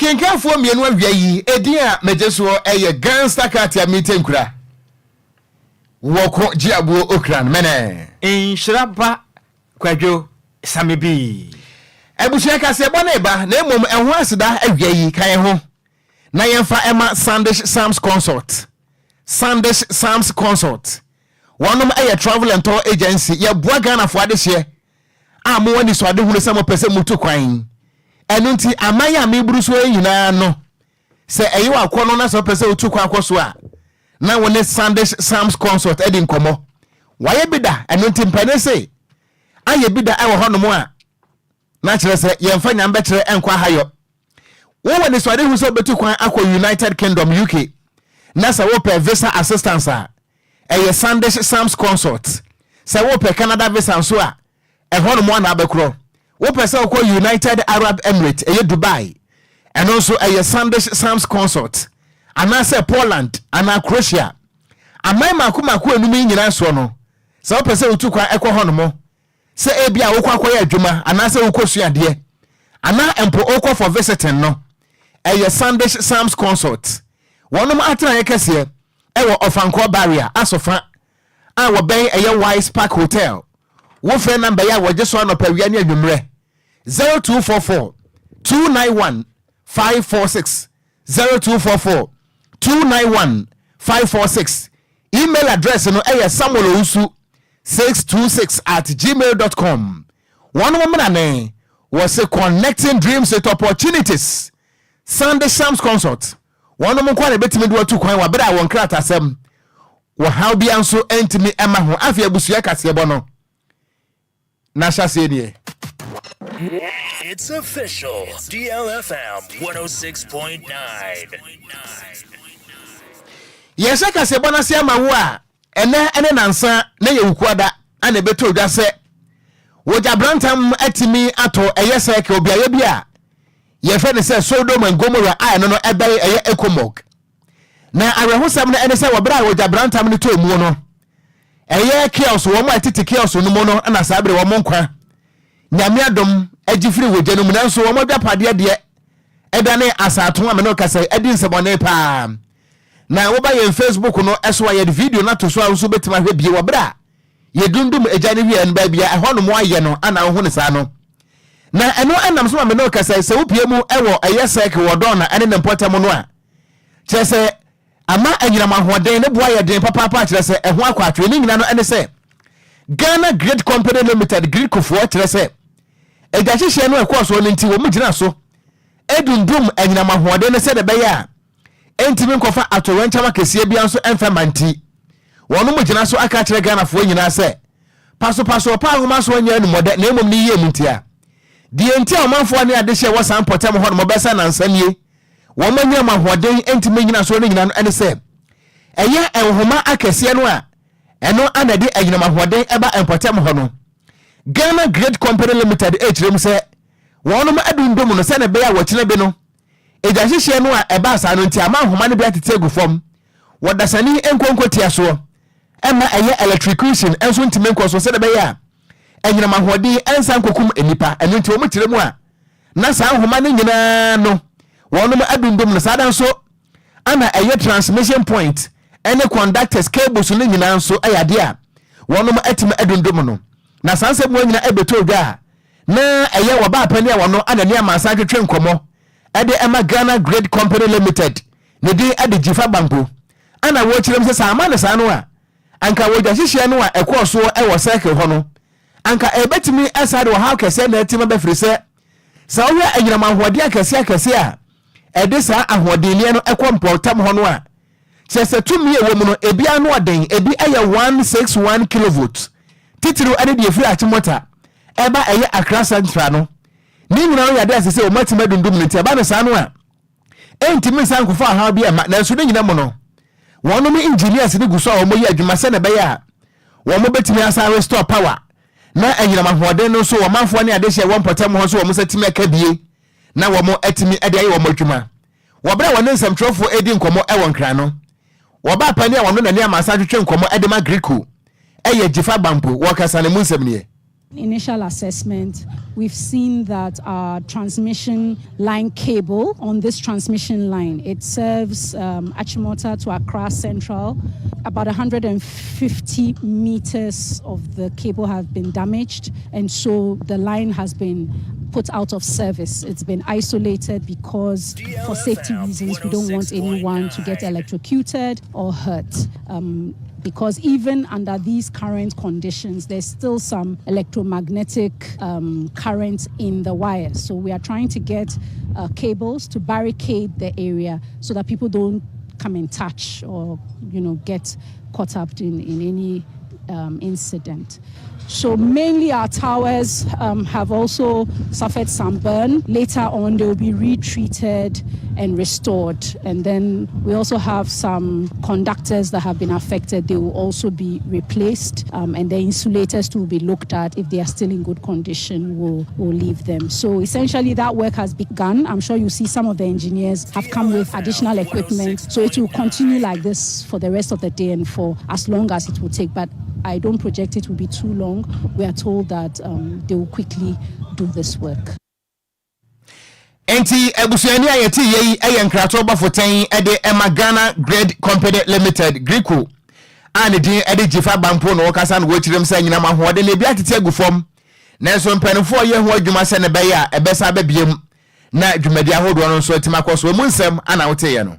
Akenkanfoɔ mmienu awia yi, edin a megye soɔ ɛyɛ Gangster Cat a mete nkura wɔko gye aboɔ okran mɛnɛ. Nhyira ba Kwadwo Same bi. Abusua kaseɛbɔ no ba, na mmom ɛho aseda awia yi ka yɛn ho na yɛmfa ɛma Sandish Sams Consult. Sandish Sams Consult, wɔnom ɛyɛ travel and tour agency. Yɛboa Ghanafoɔ adehyeɛ a mowɔ anisoadehunu sɛ mopɛ sɛ mutu kwan. Ɛno nti aman a meburu so yi nyinaa no, sɛ ɛyɛ wakɔ no na sɛ wopɛ sɛ wotu kwan akɔ so a, na wo ne Sandish Sams Consult adi nkɔmmɔ. Wayɛ bi da, ɛno nti mpanin se ayɛ bi da ɛwɔ hɔnom a, na kyerɛ sɛ yɛmfa nyam bɛkyerɛ ɛnkɔ ahayɔ. Wowɔ anisoadehu sɛ wobɛtu kwan akɔ United Kingdom, UK, na sɛ wopɛ visa assistance a, ɛyɛ Sandish Sams Consult. Sɛ wopɛ Canada visa nso a, ɛhɔ nom ana abɛkorɔ. Wopɛ sɛ wokɔ United Arab Emirates, ɛyɛ Dubai, ɛno nso ɛyɛ Sandish Sams Consult, anaasɛ Poland anaa Croatia. Aman mako mako enum yi nyinaa soɔ no, sɛ wopɛ sɛ wotu kwan ɛkɔ hɔ nom, sɛ ebi a wokɔ akɔyɛ adwuma anaasɛ wokɔ suadeɛ anaa mpo wokɔ for visiting no, ɛyɛ Sandish Sams Consult. Wɔnom atenaeɛ kɛseɛ ɛwɔ Ɔfankɔ Barrier Asɔfa a wɔbɛn ɛyɛ Wise Park Hotel. Wofrɛ number yi a, wɔgye so anɔpa, awia ne anwummerɛ: 0244 291 546, 0244 291 546. Email address no ɛyɛ samuelowusu626@gmail.com. Wɔn mo mmra ne wɔse connecting dreams with opportunities. Sunday Shams Consult, wɔn mo nkwa na ebɛtumi de wɔtu kwan wɔ abere a wɔn kratasɛm wɔhaw bia nso ntumi ɛma ho. Afei abusua kaseɛbɔ no n'ahyɛseɛ nie. It's official. DLFM 106.9. Yɛhyɛ kaseɛbɔ no ase ama wo a, ɛnɛ ɛne nansa na yɛ wukuada ana ɛbɛtɔ odwa sɛ wɔgya brantam atumi atɔ ɛyɛ sɛ ka obiayɛ bi a yɛfrɛ no sɛ Sodom and Gomorrah a ɛno no ɛbɛn ɛyɛ Ecomog. Na awerɛhosɛm no ɛne sɛ wɔberɛ a wɔgya brantam no tɔɔ mu no, ɛyɛ kiosk wɔn a ɛtete kiosk no mu no na saa bere wɔn nkwa Nyame adom agye firi wogya no mu, nanso wɔn adwapadeɛ deɛ ɛdane asaato a mene kasa adi nsɛmɔne paa. Na woba yɛn Facebook no ɛso a, yɛde video no ato so a nso bɛtumi ahwɛ bie wɔ berɛ a yɛdundum agya no wie no, baabi a ɛhɔ nom ayɛ no ana wohu ne saa no. Na ɛno ɛnam so ma mene kasa sɛ wopie mu ɛwɔ ɛyɛ sɛk wɔ dɔn na ɛne ne mpɔtam no a, kyerɛ sɛ ama anyinam ahoɔden ne boa yɛ den papaapa, kyerɛ sɛ ɛho akɔ atwere. Ne nyina no ɛne sɛ Ghana Grid Company Limited, GRIDCofoɔ, kyerɛ sɛ agya hyehyɛ no ɛkɔɔ soɔ no nti wɔn gyina so edundum anyinam ahoɔden no sɛdeɛ ɛbɛyɛ a ɛntumi nkɔfa atoyerɛnkyɛm akɛseɛ bia nso ɛmfɛ ma. Nti wɔn mo gyina so aka kyerɛ Ghanafoɔ nyinaa sɛ pasopaso ɔpa ahoma so anyɛ anumɔdɛ, na mmom ne yie mu ntia deɛ nti a ɔmanfoɔ ne adehyɛ wɔ saa mpɔtam hɔ no mɔbɛsa nansa nie wɔn anyinam ahoɔden ntumi nyina so no nyina no ɛne sɛ ɛyɛ nhoma akɛseɛ no a ɛno ana de anyinam ahoɔden ɛba mpɔtam hɔ no. Ghana Grid Company Limited ɛkyerɛ mu sɛ wɔnom adundum no sɛne ɛbɛyɛ a wɔkyerɛ bi no agya hyehyɛ no a ɛbaa saa no nti ama nhoma no bi atete agu fam, wɔdasani nkonko tia soɔ ɛma ɛyɛ electrocution nso ntumi nkɔ so, sɛde ɛbɛyɛ a anyinam ahoɔden ɛnsa nkokum nnipa. Ɛno nti wɔn kyerɛ mu a, na saa nhoma no nyinaa no wɔnom adundum no saa da nso ana ɛyɛ transmission point ɛne conductors, cables no nyinaa nso ɛyɛ adeɛ a wɔnom atumi adundum no. Na saa nsɛm wɔn nyinaa ɛbɛtɔ odwa a, na ɛyɛ wɔbaa panyin a wɔno ana ne amansa twetwe nkɔmmɔ ɛde ɛma Ghana Grid Company Limited, ne din ɛde Gyifa Banko, ana wɔkyerɛ mu sɛ saa ama ne saa no a, anka wɔgya hyehyɛ no a ɛkɔɔ soɔ ɛwɔ circle hɔ no, anka ɛbɛtumi ɛsa de ɔhaw kɛseɛ na ɛtumi bɛfiri sɛ sɛ wohwɛ anyinam ahoɔden akɛseɛ akɛseɛ a ɛde saa ahoɔdenneɛ no ɛkɔ mpɔtam hɔ no a, kyerɛ sɛ tumi a ɛwɔ mu no, ebi ano ɔden, ebi ɛyɛ 161 kilovolt, titiriw ɛne deɛ efiri Achimota ɛba ɛyɛ Accra Central no. Ne nyinaa no yɛ ade ase sɛ wɔn atumi adundum no, nti ɛba no saa no a, ɛntumi nsa nkɔfo ahaw bi ɛma. Nanso ne nyinaa mu no, wɔnom engineers ne gu so a wɔyɛ adwuma sɛ na ɛbɛyɛ a wɔn bɛtumi asa restore power na anyinam ahoɔden no nso wɔn manfoɔ ne adehyɛ wɔ mpɔtam hɔ nso wɔn nsa tumi aka bie na wɔn atumi de ayɛ wɔn adwuma. Wɔbrɛ wɔn ne nsɛmtwerɛfoɔ edi nkɔmmɔ ɛwɔ Nkran no, wɔba pani a wɔn n'ani amansa twetwe nkɔmmɔ ɛde ma GRIDCo ɛyɛ Gyifa Bampo, wɔkasa ne mu nsɛm nie. Initial assessment, we've seen that our transmission line cable on this transmission line, it serves Achimota to Accra Central. About 150 meters of the cable have been damaged, and so the line has been put out of service. It's been isolated because, for safety reasons, we don't want anyone to get electrocuted or hurt. Because even under these current conditions, there's still some electromagnetic current in the wires. So we are trying to get cables to barricade the area so that people don't come in touch or get caught up in any incident. So mainly our towers have also suffered some burn. Later on, they will be retreated and restored. And then we also have some conductors that have been affected. They will also be replaced. And the insulators will be looked at. If they are still in good condition, we'll leave them. So essentially that work has begun. I'm sure you see some of the engineers have come with additional equipment. So it will continue like this for the rest of the day and for as long as it will take. But I don't project it will be too long. We are told that they will quickly do this work. Nti abusuani a yɛte yɛ yi yɛ nkratoɔ bɔfotɛn de ɛma Ghana Grid Company Limited, GRIDCo, a ne din de Gyifa Bampo na wɔkasa no wɔkyerɛm sɛ nyinam ahoɔden na ebi atete agu fam, nanso mpanimfoɔ yɛ ho adwuma sɛ ne bɛyɛ a ɛbɛsa bɛbiem na dwumadi ahodoɔ no nso atumi akɔ so. Ɔmu nsɛm ana woteyɛ no.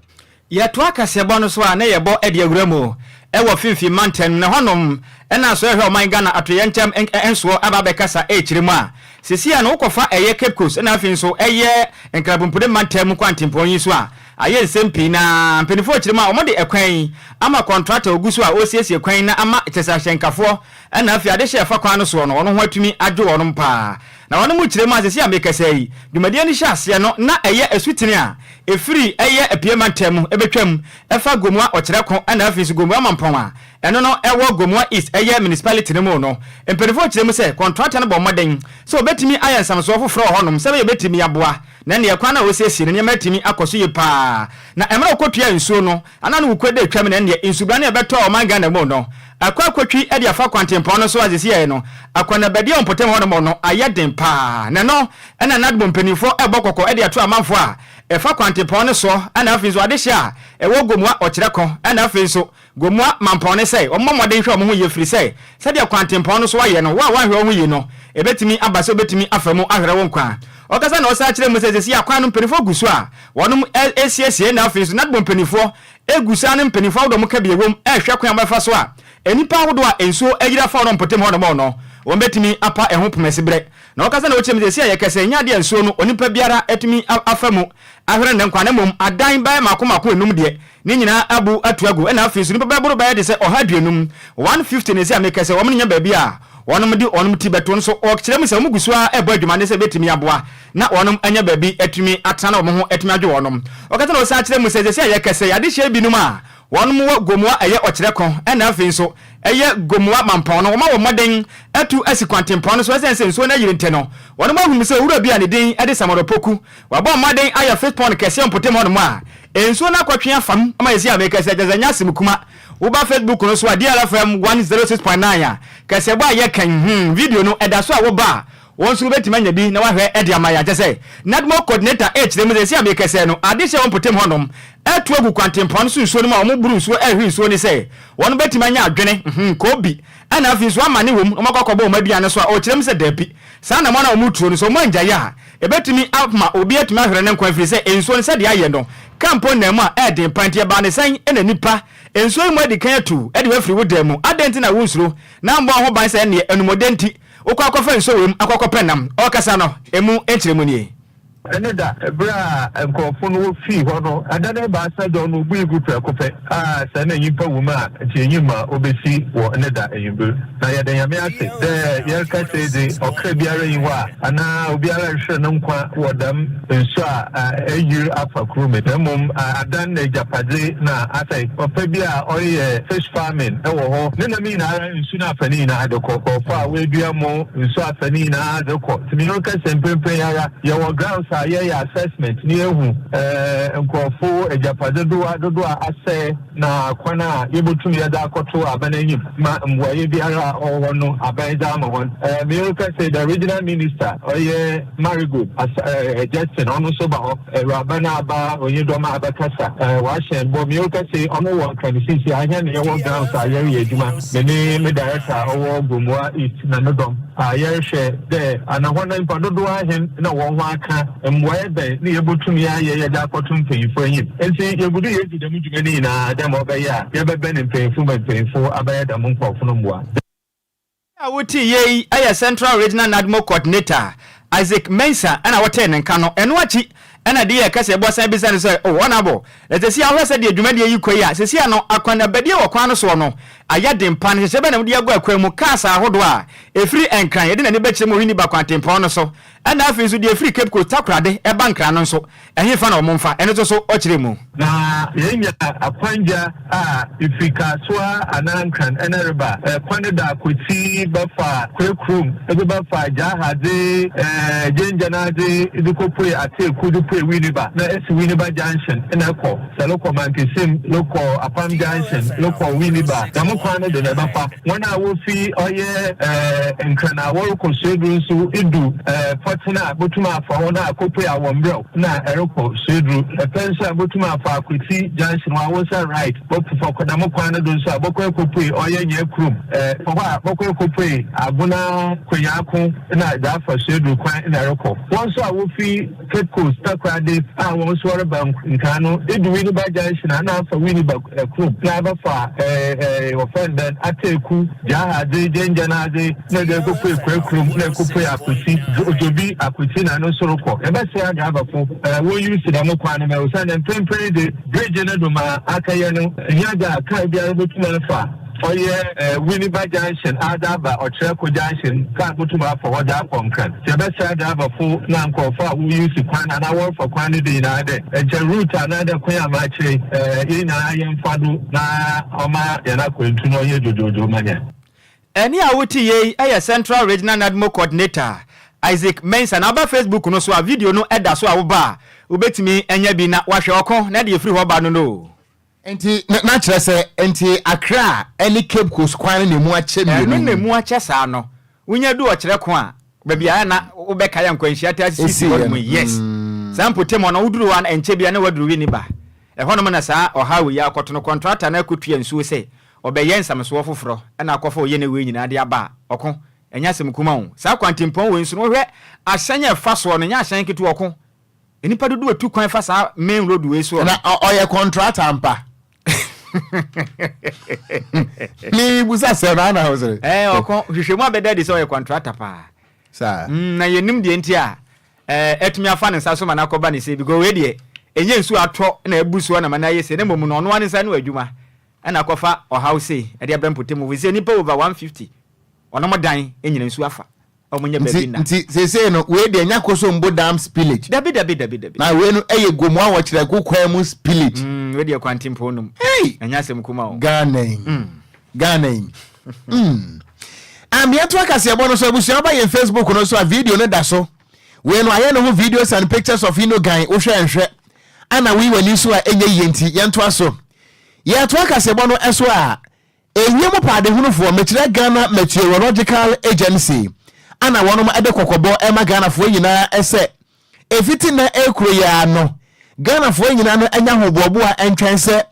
Yɛtoa kaseɛbɔ no so a ne yɛbɔ de awura mu ɛwɔ Fimfim mantam na hɔnom ɛna so ɛhwɛ ɔman Ghana atoyɛnkyɛm nsoɔ aba abɛkasa ɛkyerɛ mu a sisi a no wokɔfa ɛyɛ Cape Coast ɛna afei nso ɛyɛ Nkrabompode mantam mu kwantempɔn yi so a ayɛ nsɛm pii, na mpanimfoɔ kyerɛ mu a wɔde ɛkwan yi ama contractor ogu so a ɔresiesie kwan na ama kyɛ sɛ ahyɛnkafoɔ ɛna afei adehyɛ ɛfa kwan no soɔ no ɔno ho atumi adwo wɔnom paa. Na wɔn mu kyerɛ mu a sisi a mekasa yi, dwumadie no hyɛ aseɛ no na ɛyɛ asutene a ɛfiri ɛyɛ Apue mantam mu ɛbɛtwam ɛfa Gomoa Ɔkyerɛ ko ɛna afei nso Gomoa Mampɔn a ɛno no ɛwɔ Gomoa East ɛyɛ municipality no mu no, mpanimfoɔ kyerɛ mu sɛ contractor no bɔ mmɔden sɛ wɔbɛtumi ayɛ nsamsoɔ foforɔ wɔ hɔnom sɛ bɛyɛ bɛtumi aboa na neɛ kwan a wɔsiesie no nneɛma atumi akɔ so yie paa. Na mmerɛ wɔkɔtua nsuo no ana no wokɔ da atwam na neɛ nsubra no ɛbɛtɔ ɔman Ghana mu no akɔ akɔtwi de afa kwantempɔn no so a sisi yɛ no akɔnabɛdeɛ mpɔtam hɔ nom no ayɛ den paa. Na no ɛna NADMO mpanimfoɔ ɛbɔ kɔkɔ de ato amanfoɔ a ɛfa kwantempɔn no soɔ ɛna afei nso adehyɛ a ɛwɔ Gomoa Ɔkyerɛ ko ɛna afei nso Gomoa Mampɔn ne sɛ ɔmmɔ mmɔden hwɛ ɔmo ho yie, firi sɛ sɛdeɛ kwantempɔn no so ayɛ no, wo a woahwɛ wo ho yie no, ɛbɛtumi aba sɛ wobɛtumi afa mu ahwere wo nkwa. Ɔkasa na ɔsa kyerɛ mu sɛ sɛsi akwan no mpanimfoɔ gu so a wɔnom esiesie, na afei nso NADMO mpanimfoɔ egu saa ne mpanimfoɔ ahodoɔ mo ka bi ewom ɛhwɛ kwan a wɔbɛfa so a nnipa ahodoɔ a nsuo ayiri afa wɔn mpɔtam hɔ nom no wɔn bɛtumi apa ɛho pomasi berɛ. Na ɔkasa na ɔkyerɛ mu sɛ sɛsi a yɛkɛsɛ nyɛ adeɛ nsuo no onipa biara atumi afa mu ahwere ne nkwa, na mmom adan bɛyɛ mako mako enum deɛ ne nyinaa abu atu agu, ɛna afei nso nipa bɛboro bɛyɛ de sɛ 150, 150 ne sɛ ameka sɛ wɔn nyɛ baabi a wɔnom de wɔnom ti bɛto nso. Ɔkyerɛ mu sɛ wɔn gu so a ɛbɔ adwuma ne sɛ bɛtumi aboa na wɔnom anya baabi atumi atena na wɔn ho atumi adwo wɔnom. Ɔkasa na ɔsan kyerɛ mu sɛ sɛ yɛ kɛsɛ yɛadehyɛ binom a wɔnom wɔ Gomoa ɛyɛ Ɔkyerɛ ko ɛna afei nso ɛyɛ Gomoa Mampɔn no, wɔma wɔ mmɔden atu asi kwantempɔn no so ɛsɛn sɛ nsuo no ayiri ntɛ no, wɔnom ahunu sɛ owura bi a ne din ɛde Samuel Opoku wabɔ mmɔden ayɛ fish pond kɛseɛ mpɔtam hɔnom a nsuo no akɔtwe afam ama yɛsi a meka sɛ gyesɛ nyɛ asɛm kuma. Woba Facebook no so a, DLFM 106.9 a kɛsɛbɔ a yɛkan video no ɛda so a woba a wɔn nso wobɛtumi anya bi na wahwɛ ɛde ama yɛ. Akyɛ sɛ NADMO coordinator ɛkyerɛ mu sɛ si a mekɛsɛ no ade hyɛ wɔn mpɔtam hɔnom ɛto agu kwantempɔn so nsuo no mu a wɔn buru nsuo ɛhwe nsuo ne sɛ wɔn bɛtumi anya adwene koobi ɛna afei nso ama ne wɔm na wɔn akɔ akɔbɔ wɔn aduane so a ɔkyerɛ mu sɛ daabi, saa na wɔn a wɔn tuo no so wɔn angyaeɛ a ɛbɛtumi ama obi atumi ahwere ne nkwa, ɛfiri sɛ nsuo no sɛdeɛ ayɛ no kampo nam mu a ɛɛden pa. Nti ɛbaa ne sɛn ɛna nipa nsuo yi mu adi kan atu ɛde wafiri wo dan mu? Adɛn nti na wonsuro na mbɔ ho ban sɛ ɛneɛ anumɔdɛ nti wokɔ akɔfa nsuo wɔ mu akɔ akɔpɛ nam? Ɔkasa no emu nkyerɛ mu nie. Ɛne da ɛberɛ a nkurɔfo no wɔfii hɔ no, adan 3 dɔn no obui gu prɛko pɛ a sɛ na nyimpa wɔ mu a nti enyim a obɛsi wɔ ne da enyimber. Na yɛda Nyame ase dɛ yɛreka sei de ɔkra biara nyi hɔ a anaa obiara nhwere ne nkwa wɔ dɛm nsu a ayiri afa kurom na mmom adan na agyapadze na asɛe. Papa bi a ɔreyɛ fish farming wɔ hɔ ne nam nyinara nsu no afa ne nyinaa de kɔ. Nkurɔfo a wɔadua mo nsu afa ne nyinaa de kɔ. Nti menyɛ kɛsɛ mprempren ara yɛwɔ grounds. a yɛyɛ assessment na yehu nkorɔfo egyapadze dodow a asɛɛ na kwan a yebotum yɛdze akɔto aban enyim ma mbuae biara a ɔwɔ hɔ no aban dze ama hɔn. Merekasa yi, the Regional Minister ɔyɛ Marigold Justin ɔno so ba hɔ. Ewuraba no aba onyidɔm a abɛkasa, ɔahyɛ bɔ. Merekasa yi, ɔno wɔ Nkran sesei a hɛn yɛwɔ grounds a yɛreyɛ edwuma. Me ne me director a ɔwɔ Gomoa East na no dɔm a yɛrohwɛ dɛ ana hɔn nyimpa dodow ahen na hɔnho akã, mbuae bɛn na yebotum yɛayɛ yɛdze akɔto mpanyimfo enyim. Ntsi yegu do yedzi dɛm dwuma no nyina dɛ ma ɔbɛyɛ a yɛbɛbɛn mpanyimfo ma mpanyimfo abɛyɛ dɛm nkorɔfo no mboa. A wotee yei yɛ Central Regional NADMO Coordinator Isaac Mensah na wotee ne nka no. Ɛno akyi na deɛ ɛka sɛ ɛbɔ san bisa no sɛ, Oh Honourable, na seesei a wohwɛ sɛdeɛ dwumadie yi kɔ yi a, seesei a no akwanabadie wɔ kwan no soɔ no ayɛ den paa, nhyehyɛɛ bɛn na mode agu akwan mu, cars ahodoɔ a ɛfiri Nkran yɛde n'ani bɛkyerɛ mu Winneba kwantempɔn no so, ɛna afei nso deɛ ɛfiri Cape Coast Takoradi ɛba Nkran no nso, ɛhefa na wɔmfa? Ɛno nso so ɔkyerɛɛ mu. Na yenya akwangya a ifi Kasoa anaa Nkran na reba. Kwan da Kwetsi bɛfa Kwekurom dze bɛfa Gyahadze, Gyangyanadze dze kopue Atseeku dze pue Winneba na esi Winneba junction na ekɔ. Sɛ lokɔ Mankesim, lokɔ Apam junction, lokɔ Winneba, dɛm kwan no do na ebɛfa. Hɔn a wofi ɔyɛ Nkran a wɔrokɔ Sueduru so edu Pɔtsen a botum afa hɔ na akopue Awɔmberɛw na erokɔ Sueduru. Epɛ so a botum afa Akwetsi junction hɔ a wo nsa right bɔfa kɔ dɛm kwan no do so a bɔkɔ ekopue ɔyɛ Nyɛkurom. Fa hɔ a bɔkɔ ekopue Agona Kwenyaako na dze afa Sueduru kwan na erokɔ. Hɔn so a wofi Cape Coast, Takoradi a hɔn so wɔreba Nkran no, edu Winneba junction a nna afa Winneba kurom na abɛfa wɔfrɛ no dɛn, Ateeku, Gyahadze, Gyangyanadze na edze ekopue Kwekurom na ekopue Akwetsi, Dzobi, Akwetsi na no so rokɔ. Yɛbɛsrɛ adrabafo won use dɛm kwan no ma osiandɛ mprempren dze bridge no do ma akɛyɛ no nnyɛ adze a kaar biara botum afa. Ɔyɛ Winneba Junction adze aba Ɔkyerɛko Junction, kaar botum afa hɔ dze akɔ Nkran. Ntsi yɛbɛsrɛ adrabafo na nkorɔfo a wo use kwan anaa wɔrefa kwan no do nyinaa dɛ nkyɛ route anaadɛ kwan a makyerɛ yi, hɛn nyinaa yɛmfa do na ɔma hɛn akwantu no ɔnyɛ dwodwoodwo ma hɛn. Ɛnne a wote yei yɛ Central Regional NADMO Coordinator Isaac Mensah. Na woba Facebook no so a, video no da so a woba a, wobɛtumi anya bi na woahwɛ. Ɔko na deɛ ɛfiri hɔ ba no no o. Nti na kyerɛ sɛ nti Accra ne Cape Coast kwan no na emu akyɛ mmienu Ɛno na emu akyɛ saa no. Wonya du ɔkyerɛ ko a, baabi a na wobɛkae a nkwanhyia taa sisi hɔ nom yi, yes. Saa mpɔtam hɔ no, woduru hɔ a ɛnkyɛ biara na woaduru Winneba. Ɛhɔnom na saa ɔhaw yi akɔto no. Kɔntrata no akɔtua nsuo sɛ ɔbɛyɛ nsamsoɔ foforɔ na akɔfa ɔyɛne wei nyinaa de aba a, ɔko. Ɛnyɛ asɛm kuma o. Saa kwantempɔn wei nso no, wohwɛ ahyɛn a ɛfa soɔ no, ɛnyɛ ahyɛn ketewa, ɔko. Nnipa dodoɔ a ɛtu kwan fa saa main road wei soɔ no. Na ɔyɛ kɔntrata ampa? Mebusa sɛ na ana wosere. Ɛɛ ɔkɔ hwehwɛ mu abɛda adi sɛ ɔyɛ kɔntrata paa. Saa. Mm, na yɛnim deɛ nti a ɛɛ atumi afa ne nsa so ma no akɔba ne sei because wei deɛ ɛnyɛ nsuo atɔ na abu soɔ na ma no ayɛ sei na mmom no ɔno ara ne nsa no adwuma ɛna akɔfa ɔhaw sei ɛde abrɛ mpɔtam hɔ sɛ nnipa over 150 ɔnom dan nyina nsuo afa. Ɔmo nya baabi nna. Nti seesei no wei deɛ nya Kosombo dam spillage. Dabi dabi dabi dabi. Na wei no ɛyɛ Gomoa Wɔkyerɛko kwan mu spillage. Mm, wei deɛ kwantempɔn no mu. Hey! Ɛnyɛ asɛm kuma o. Ghana yi. Mm. Ghana yi. Mm. Ameɛto akaseɛbɔ no so abusua ba yɛn Facebook no so a video no da so. Wei no ayɛ ne ho videos and pictures of Inogan wohwɛ nhwɛ. Ana woyi w'ani so a ɛnyɛ yie nti yɛntoa so. Yɛtoa kaseɛbɔ no so a Ewiem paadehunufoɔ, mekyerɛ Ghana Meteorological Agency, ana wɔnom de kɔkɔbɔ rema Ghanafoɔ nyinaa sɛ ɛfiti nnɛ rekuro yi ara no, Ghanafoɔ nyinaa no anya ahoboaboa ntwɛn sɛ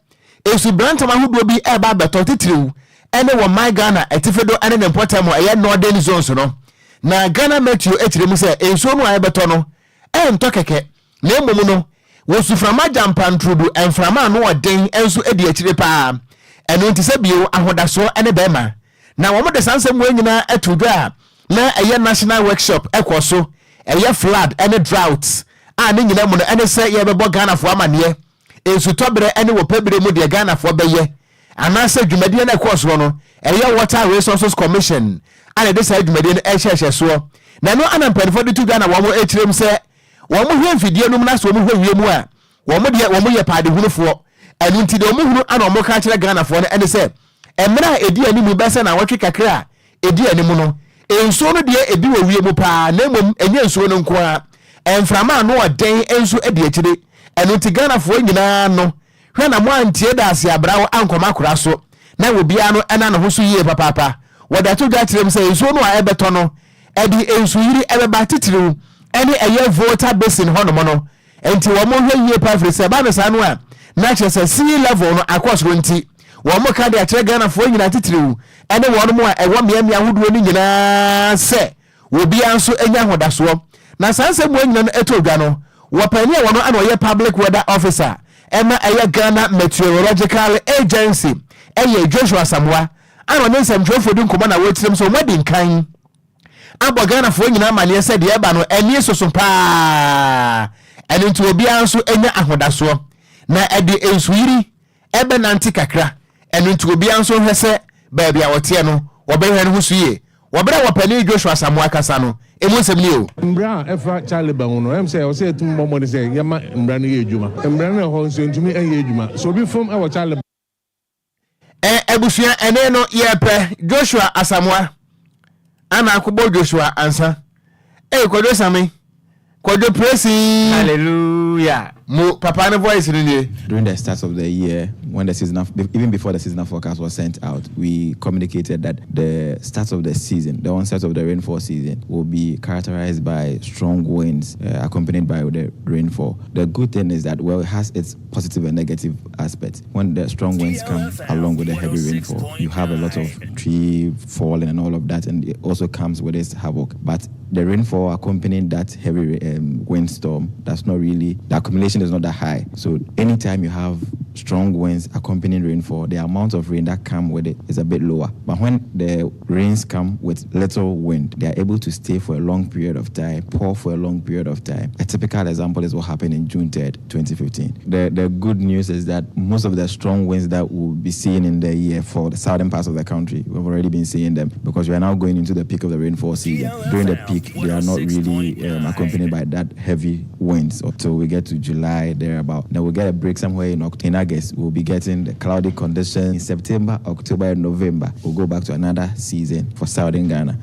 esubrantam ahodoɔ bi reba abɛtɔ titiriw ne wɔ man Ghana atifi do ne ne mpɔtam ɛyɛ Northern Zones no. Na Ghana Meteo kyerɛ mu sɛ nsuo no a ɛbɛtɔ no ɛntɔ kɛkɛ na mmom no, wɔ suframa gyampantrudu mframa ano ɔden nso di akyire paa. Ɛno nti sɛ bio, ahodasoɔ ne bɛrima. Na wɔde saa nsɛm wei nyinaa to dwa a na ɛyɛ national workshop ɛkɔ so, ɛyɛ flood ne drought a ne nyinaa mu no ɛne sɛ yɛbɛbɔ Ghanafoɔ amaneɛ nsutɔberɛ ne wɔpɛ berɛ mu deɛ Ghanafoɔ bɛyɛ anaasɛ dwumadie no ɛkɔɔ soɔ no ɛyɛ Water Resources Commission a na ɛde saa dwumadie no ɛhyɛhyɛ soɔ. Na ɛno ana mpanimfoɔ de to dwa na wɔn ɛkyerɛ mu sɛ Wɔn hwɛ mfidie nom na sɛ wɔn hwɛ wiem a, wɔn deɛ wɔn yɛ paadehunufoɔ. Ɛno nti deɛ wɔn hunu ana wɔn ka kyerɛ Ghanafoɔ no ɛne sɛ, mmerɛ a ɛdi anim bɛyɛ sɛ naawɔtwe kakra a ɛdi anim no, nsuo no deɛ ɛbi wɔ wiem paa na mmom ɛnyɛ nsuo no nko ara. Mframa ano ɔden nso di akyire. Ɛno nti Ghanafoɔ nyinaa no hwɛ na moantie daase abrawo ankɔma akora so na obiara no ɛna ne ho so yie papaapa. Wɔde ato dwa akyerɛ mu sɛ nsuo no a ɛbɛtɔ no ɛde nsuyiri ɛbɛba titiriw ɛne ɛyɛ Volta Basin hɔnom no. Nti wɔn hwɛ yie paa firi sɛ ɛba no saa no a na kyerɛ sɛ sea level no akɔ soro nti wɔn ka de akyerɛ Ghanafoɔ nyinaa titiriw ɛne wɔn a ɛwɔ mmeammea ahodoɔ no nyinaa sɛ Obiara nso nya ahodasoɔ. Na saa nsɛm wei nyina no ɛtɔ dwa no, wɔ panin a wɔno ana ɔyɛ Public Weather Officer ɛma ɛyɛ Ghana Meteorological Agency ɛyɛ Joshua Asamoah ana ɔne nsɛmtwerɛfoɔ di nkɔmmɔ na wɔkyerɛm sɛ wɔn adi nkan abɔ Ghanafoɔ nyinaa amaneɛ sɛ deɛ ɛba no ani soso paa, ɛno nti obiara nso nya ahodasoɔ na ɛde nsuyiri ɛbɛnante kakra, ɛno nti obiara nso nhwɛ sɛ baabi a ɔteɛ no wɔbɛhwɛ no ho so yie. Wɔ berɛ a wɔpanin Joshua Asamoah kasa no, emu nsɛm nie o. Mbra a ɛfa Caliban ho no, ɛyɛ me sɛ ɛwɔ sɛ yɛtumi bɔ mmɔden sɛ yɛma mbra no yɛ adwuma. Mbra no wɔ hɔ nso ɛntumi nyɛ adwuma. Sɛ obi fom wɔ Caliban. Ɛ abusua ɛne no yɛpɛ Joshua Asamoah ana akobɔ Joshua ansa. Ei Kwadwo Same. Kwadwo Presi. Hallelujah. Mo papa ne voice no nie. During the start of the year, when the seasonal, even before the seasonal forecast was sent out, we communicated that the start of the season, the onset of the rainfall season, will be characterized by strong winds accompanied by the rainfall. The good thing is that, well, it has its positive and negative aspects. When the strong winds come along with the heavy rainfall, you have a lot of tree falling and all of that, and it also comes with its havoc. But the rainfall accompanying that heavy windstorm, that's not really, the accumulation is not that high. So anytime you have strong winds accompanying rainfall, the amount of rain that come with it is a bit lower. But when the rains come with little wind, they are able to stay for a long period of time, pour for a long period of time. A typical example is what happened in June 3rd, 2015. The good news is that most of the strong winds that we'll be seeing in the year for the southern parts of the country, we've already been seeing them because we are now going into the peak of the rainfall season. During the peak, they are not really accompanied by that heavy winds until we get to July, thereabout. Now we'll get a break somewhere in August. We'll be getting the cloudy conditions in September, October, and November. We'll go back to another season for southern Ghana.